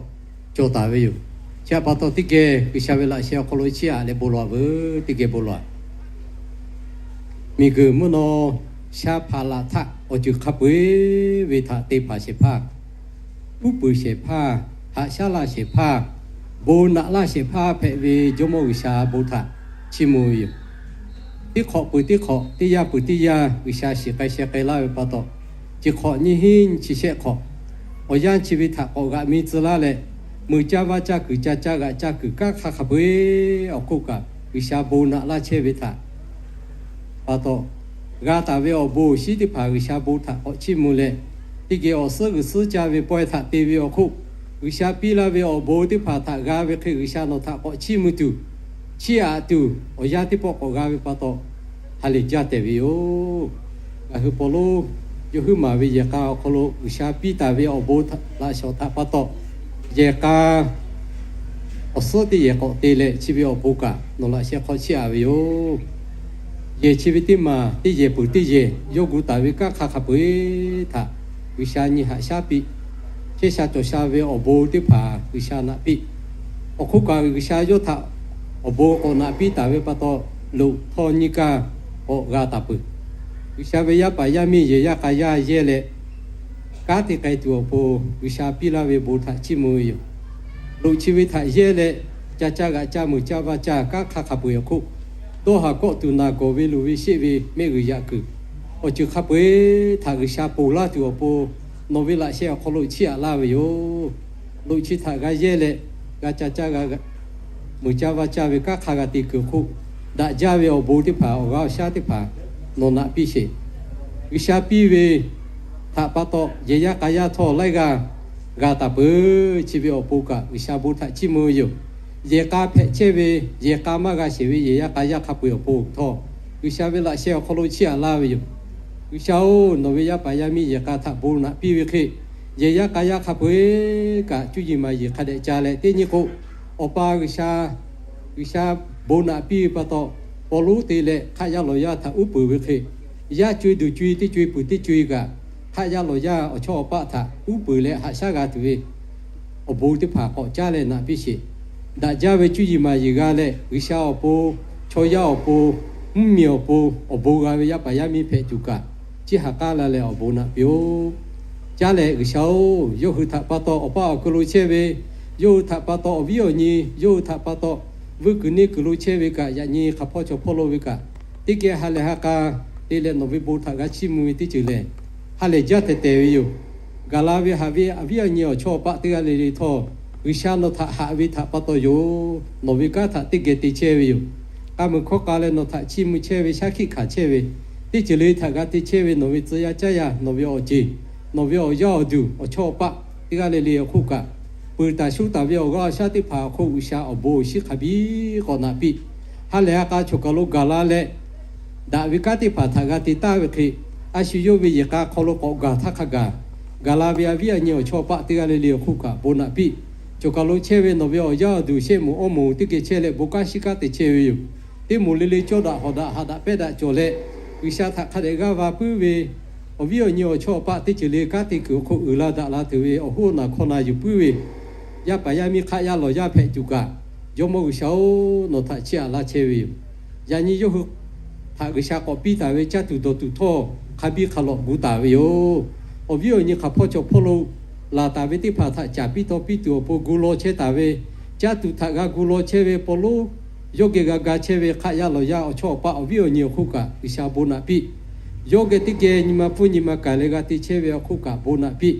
cawˬ taˍ ve yoˬ. Chi htaꞈ pa taw teˇ geh G'uiˬsha ve laꞈ sheh awˬ hk'aw lo chiˇ aꞈ leh bon lawˬ-a veuˬ. Teˇ geh bon lawˬ-a. Miˬguiˬ mvuhˇ naw sha hpaꞈ laꞈ htaˆ awˬ ceuˬ hk'a peu-eˬ ve htaꞈ te hpanˍ shehˍ hpaˇ, uˉ peunˍ shehˍ hpaˇ, haꞈ shaˉ laˇ shehˍ hpaˇ, bon naꞈ laˇ shehˍ hpaˇ hpehꞈ ve Jawˇmawˇ G'uiˬsha bon htaꞈ chiˇ mvuh ve yoˬ. Teˇ hk'awꞈ peuˬ teˇ hk'awꞈ, teˇ yanˇ peuˬ teˇ yanˇ G'uiˬsha shiˍ k'ai sheh k'ai laˇ ve pa taw, chi hk'awꞈ nyiˇ hinˉ nyiˇ chi shehˆ hk'awꞈ awˬ yanˇ chi ve htaꞈ k'awꞈ g'aꞈ mi tcuh laˇ leh, meuꞈ caˇ vaˇ caˇ kuiˬ ca caˇ g'aꞈ caˇ kuiˬ kanˉ hk'aˇ hk'a peu-eˬ awˬ hk'oˆ kaꞈ G'uiˬsha bon naꞈ laˇ chehˇ ve htaꞈ pa taw, g'a taˍ ve awˬ bon awˬ shinˉ teˇ hpaˍ G'uiˬsha bon htaꞈ k'awꞈ chiˇ mvuh leh, teˇ geh awˬ suhˉ g'uiˬ suhˉ caˇ ve pawehˇ htaꞈ te ve awˬ hk'oˆ, G'uiˬsha piˇ laˇ ve awˬ bon teˇ hpaˍ htaꞈ g'a ve hk'e G'uiˬsha nawˬ htaꞈ k'awꞈ chiˇ mvuh tuˬ, chiˇ aꞈ tuˬ awˬ yanˇ teˇ pawˆ k'awꞈ g'a ve pa taw, ha lehˬ jaˇ tehˬ ve yoˬ. Ngaˬ hui paw lonˉ yawˇ huiˉ maˬ ve yehˬ k'a awˬ hk'aw lo G'uiˬsha piˇ taˍ ve awˬ bon laꞈ shawˍ htaꞈ pa taw, yehˬ k'a awˬ suhˉ teˇ yehˬ k'awꞈ te leh chi ve awˬ pon kaꞈ nawˬ laꞈ sheh hk'aw chiˇ aꞈ ve yoˬ. Yehˬ chi ve teˇ maˬ teˇ yehˬ peuˬ teˇ yehˬ yawˇ gu taˍ ve kanˉ hk'aˇ hk'a peu-eˬ htaꞈ G'uiˬsha nyi haꞈ shaˉ piˇ, chehˇ sha cawˬ sha ve awˬ bon teˇ hpaˍ G'uiˬsha naꞈ piˇ. Awˬ hk'oˆ kaꞈ G'uiˬsha yawˇ htaꞈ awˬ bon k'awꞈ naꞈ piˇ taˍ ve pa taw, loꞈ htawˇ nyiˇ kaˇ k'awꞈ g'a taˍ peuˬ. G'uiˬsha ve yaˇ paˍ yaˇ miˇ yehˬ yaˇ k'a yaˇ yehˇ leh kanˉ te k'ai tuˬ awˬ pon G'uiˬsha piˇ laˇ ve bon htaꞈ chiˇ mvuh ve yoˬ. Loꞈ chi ve htaꞈ yehˇ leh ca caˇ g'aꞈ caˇ meuꞈ caˇ vaˇ caˇ kanˉ hk'aˇ hk'a peu-eˬ awˬ hk'oˆ, dawˇ haˍ kawˆ tuˬ naˬ gawˬ ve luˬ ve sheˆ ve mehˆ g'uiˬ yaꞈ kuiˬ awˬ ceuˬ hk'a peu-eˬ htaꞈ G'uiˬsha ponˬ laˇ tuˬ awˬ pon nawˬ ve laꞈ sheh awˬ hk'aw lo chiˇ aꞈ laˇ ve yoˬ. Loꞈ chi htaꞈ g'a yehˇ leh g'a ca caˇ g'a meuꞈ caˇ vaˇ caˇ ve kanˉ hk'aˇ g'a te kuiˬ awˬ hk'oˆ, daꞈ jaˇ ve awˬ bon teˇ hpaˍ awˬ g'aˇ awˬ shaˉ teˇ hpaˍ nawˬ naꞈ piˇ sheˍ. G'uiˬsha piˇ ve htaꞈ pa taw yehˬ yaˇ k'a yaˇ htawˇ laiˉ g'aˇ g'a taˍ peuˬ. Chi ve awˬ pon kaꞈ G'uiˬsha bon htaꞈ chiˇ mvuh ve yoˬ. Yehˬ k'a hpehꞈ chehˇ ve, yehˬ k'a maˇ g'a sheˍ ve yehˬ yaˇ k'a yaˇ hk'a peu-eˬ awˬ pon htawˇ, G'uiˬsha ve laꞈ sheh awˬ hk'aw lo chiˇ aꞈ laˇ ve yoˬ. G'uiˬsha-oˬ, nawˬ ve yaˇ paˍ yaˇ miˇ yehˬ k'a htaꞈ bon naꞈ piˇ ve hk'e, yehˬ yaˇ k'a yaˇ hk'a peu-eˬ kaꞈ cuˇ yiˍ maˍ yiˍ hk'a dehꞈ ca leh teˇ nyi k'o, Awˬ pa G'uiˬsha, G'uiˬsha bon naꞈ piˇ ve pa taw, paw lonˉ te leh hk'aˆ yaˇ lawˬ yaˇ htaꞈ uˉ peunˍ ve hk'e, yaˇ co-e duˬ co-e teˇ co-e peuˬ teˇ co-e kaꞈ, hk'aˆ yaˇ lawˬ yaˇ awˬ chawˇ awˬ paˆ htaꞈ uˉ peunˍ leh haꞈ shaˉ g'a tuˬ ve awˬ bon teˇ hpaˍ k'awꞈ caˉ leh naꞈ piˇ sheˍ. Daꞈ jaˇ ve cuˇ yiˍ maˍ yiˍ g'a leh G'uiˬsha awˬ pon, chaw yaˇ awˬ pon, mvuhˇmiˬ awˬ pon awˬ bon g'a ve yaˇ paˍ yaˇ miˇ hpehꞈ tuˬ kaꞈ, chiˇ ha k'aˉ la leh awˬ bon naꞈ piˇ-oˆ. Caˉ leh G'uiˬsha-oˬ, yawˇ hui htaꞈ pa taw awˬ paˇ awˬ hkeu lo chehˇ ve, yawˇ hui htaꞈ pa taw awˬ viˉ awˬ nyi, yawˇ hui htaꞈ pa taw vuiˇ kuiˬ neˇ kuiˬ lo chehˇ ve kaꞈ, yaꞈ nyi hk'a hpawˇ chaw hpawˇ lo ve kaꞈ, teˇ geh ha lehˬ ha k'a te leh nawˬ ve bon htaꞈ g'a chiˇ mvuh ve teˇ ceuˬ lehˬ, ha lehˬ jaˇ tehˬ tehˬ ve yoˬ. Gaˬ la ve haꞈ ve awˬ viˉ awˬ nyi awˬ chawˇ awˬ paˆ teˇ g'aˇ le le htawˇ, G'uiˬsha nawˬ htaꞈ haꞈ ve htaꞈ pa taw yoˬ. Nawˬ ve kanˉ htaꞈ teˇ geh te chehˇ ve yoˬ. K'a muiˬ hkawˇ k'a leh nawˬ htaꞈ chiˇ mvuh chehˇ ve shaˉ hkiˆ hkanˍ chehˇ ve, teˇ ceuˬ le htaꞈ g'a te chehˇ ve nawˬ ve tcuh yaˇ caˉ yaˇ, nawˬ ve awˬ ceˬ, nawˬ ve awˬ yaˇ awˬ duˬ awˬ chawˇ awˬ paˆ teˇ g'aˇ le le awˬ hk'oˆ kaꞈ, peuˬ taˍ shuˉ taˍ ve awˬ g'aˇ awˬ shaˉ teˇ hpaˍ awˬ hk'oˆ G'uiˬsha awˬ bon awˬ shinˉ hk'a biˇ k'awꞈ naꞈ piˇ. Ha lehˬ ha k'a choˬ kaˬ lo gaˬ la leh, daꞈ ve kanˉ teˇ hpaˍ htaꞈ g'a te taˍ ve hk'e, a shu yawˇ ve yehˬ k'a hk'aw lo k'awꞈ gaˬ htaˇ hk'a gaˬ, gaˬ la ve awˬ viˉ awˬ nyi awˬ chawˇ awˬ paˆ teˇ g'aˇ le le awˬ hk'oˆ kaꞈ bon naꞈ piˇ. Choˬ kaˬ lo chehˇ ve nawˬ ve awˬ yaˇ awˬ duˬ shehˆ moˍ awˇ moˍ teˇ geh chehˇ leh bon kanˉ shinˉ kanˉ te chehˇ ve yoˬ. Teˇ moˍ le le cawˇ daꞈ hawˍ daꞈ haꞈ daꞈ pehˇ daꞈ cawˬ leh, G'uiˬsha htaꞈ hk'a dehꞈ g'aˇ va puiˉ ve awˬ viˉ awˬ nyi awˬ chawˇ awˬ paˆ teˇ ceuˬ le kanˉ te kuiˬ awˬ hk'oˆ uiˍ la daꞈ la tuˬ ve awˬ hoˉ awˬ naˬ hkawˇ na yuˬ puiˉ ve yaˇ paˍ yaˇ miˇ hk'aˆ yaˇ lawˬ yaˇ hpehꞈ tuˬ kaꞈ, Jawˇmawˇ G'uiˬsha-oˬ, nawˬ htaꞈ chiˇ aꞈ laˇ chehˇ ve yoˬ. Yaꞈ nyi yawˇ hui htaꞈ G'uiˬsha k'awꞈ piˇ taˍ ve caˇ tuˬ dawˬ tuˬ htawˇ hk'a biˇ hk'a lawꞈ gu taˍ ve yoˬ. Awˬ viˉ awˬ nyi hk'a hpawˇ chaw hpawˇ lo laˬ taˍ ve teˇ hpaˍ htaꞈ caˍ piˇ taw piˇ tuˬ awˬ pon gu law chehˇ taˍ ve, caˇ tuˬ htaꞈ g'a gu law chehˇ ve paw lonˉ, yawˇ geh g'a ga chehˇ ve hk'aˆ yaˇ lawˬ yaˇ awˬ chawˇ awˬ paˆ awˬ viˉ awˬ nyi awˬ hk'oˆ kaꞈ G'uiˬsha bon naꞈ piˇ. Yawˇ geh teˇ geh nyi ma pfuhˇ nyi ma k'ai leh g'a te chehˇ ve awˬ hk'oˆ kaꞈ bon naꞈ piˇ.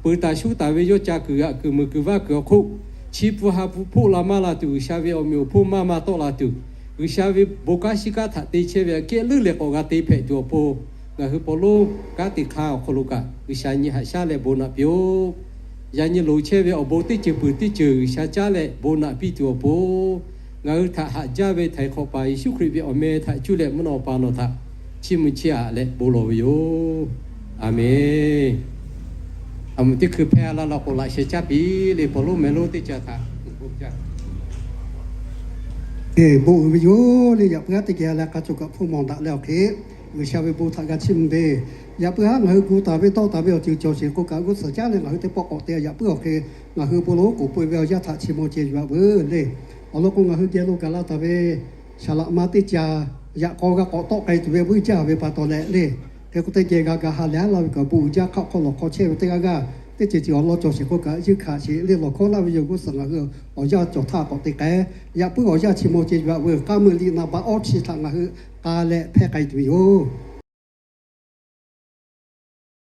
Peuˬ taˍ shuˉ taˍ ve yawˇ ca kuiˬ g'aꞈ kuiˬ meuˍ kuiˬ vaˇ kuiˬ awˬ hk'oˆ, chi pun ha pun hpoˆ la maˇ la tuˬ, G'uiˬsha ve awˬ meꞈ awˬ hponˇ maˇ maˇ tawˆ la tuˬ, G'uiˬsha ve bon kanˉ shinˉ kanˉ htaꞈ te chehˇ ve aꞈ kehˉ leuˉ leh k'awꞈ g'a te hpehꞈ tuˬ awˬ pon, ngaˬ hui paw lonˉ kanˉ te hk'aˇ awˬ hk'aw lo kaꞈ G'uiˬsha nyi haꞈ shaˉ leh bon naꞈ piˇ-oˆ. Yaꞈ nyi loˍ chehˇ ve awˬ bon teˇ ceuˬ peuˬ teˇ ceuˬ G'uiˬsha caˉ leh bon naꞈ piˇ tuˬ awˬ pon, ngaˬ hui htaꞈ haꞈ jaˇ ve Htaiˍ hk'awꞈ paˍ Yeˍsuˆ Hkriꞈ ve awˬ meh htaꞈ cuˇ leh mvuhˇ naw awˬ pa nawˬ htaꞈ chiˇ mvuh chiˇ aꞈ leh bon lawˬ ve yoˬ. Aˬmenˍ. A mui teˇ hkui hpehˇ la la k'o, laꞈ sheh caˇ piˇ le, paw lonˉ meh lonˉ teˇ caˇ htaꞈ. Bon uiˍ ve yoˬ le. Yaꞈ puiˉ haˉ teˇ geh leh hk'a cawˬ kaꞈ hpfuhˇ mawˬ daꞈ leh awˬ hk'e, G'uiˬsha ve bon htaꞈ g'a chiˇ mvuh ve. Yaꞈ puiˉ haˉ ngaˬ hui gu taˍ ve tawˇ taˍ ve awˬ ceuˬ cawˬ sheˍ k'o kaꞈ, g'uˇ suhˍ caˉ leh ngaˬ hui teˇ pawˆ k'awꞈ te. Yaꞈ puiˉ awˬ hk'e ngaˬ hui bon lonˉ k'oˍ pui ve awˬ yanˇ htaꞈ chi maw ceh yuˬ-a veuˬ le. Awˬ lawn k'o, ngaˬ hui geh lo gaˬ la taˍ ve saˍ laꞈ ma teˇ caˇ yaꞈ k'aw g'a k'awꞈ tawˆ k'ai tuˬ ve vuiˇ jaˇ ve pa taw leh le. Hk'e k'o, teˇ geh g'a ga ha leh aˉ laˇ ve kaꞈ, bon uiˍ jaˇ hk'aˆ hk'aw lawˬ hk'aw chehˇ ve teˇ g'aˇ g'aˇ teˇ ceuˬ ceuˬ awˬ lawn cawˬ sheˍ k'o kaꞈ, yeunˇ hkanˍ sheˍ le. Lawˬ hkawˇ laˇ ve yoˬ. G'uˇ suhˍ ngaˬ hui awˬ yanˇ cawˬ htaˇ k'awꞈ te k'ai. Yaꞈ puiˉ awˬ yanˇ chi maw ceh yuˬ-a veuˬ. K'aˇ meuˇ liꞈ naˍ baꞈ awˇ chi htaꞈ ngaˬ hui k'a leh hpehˇ k'ai tuˬ ve yoˬ.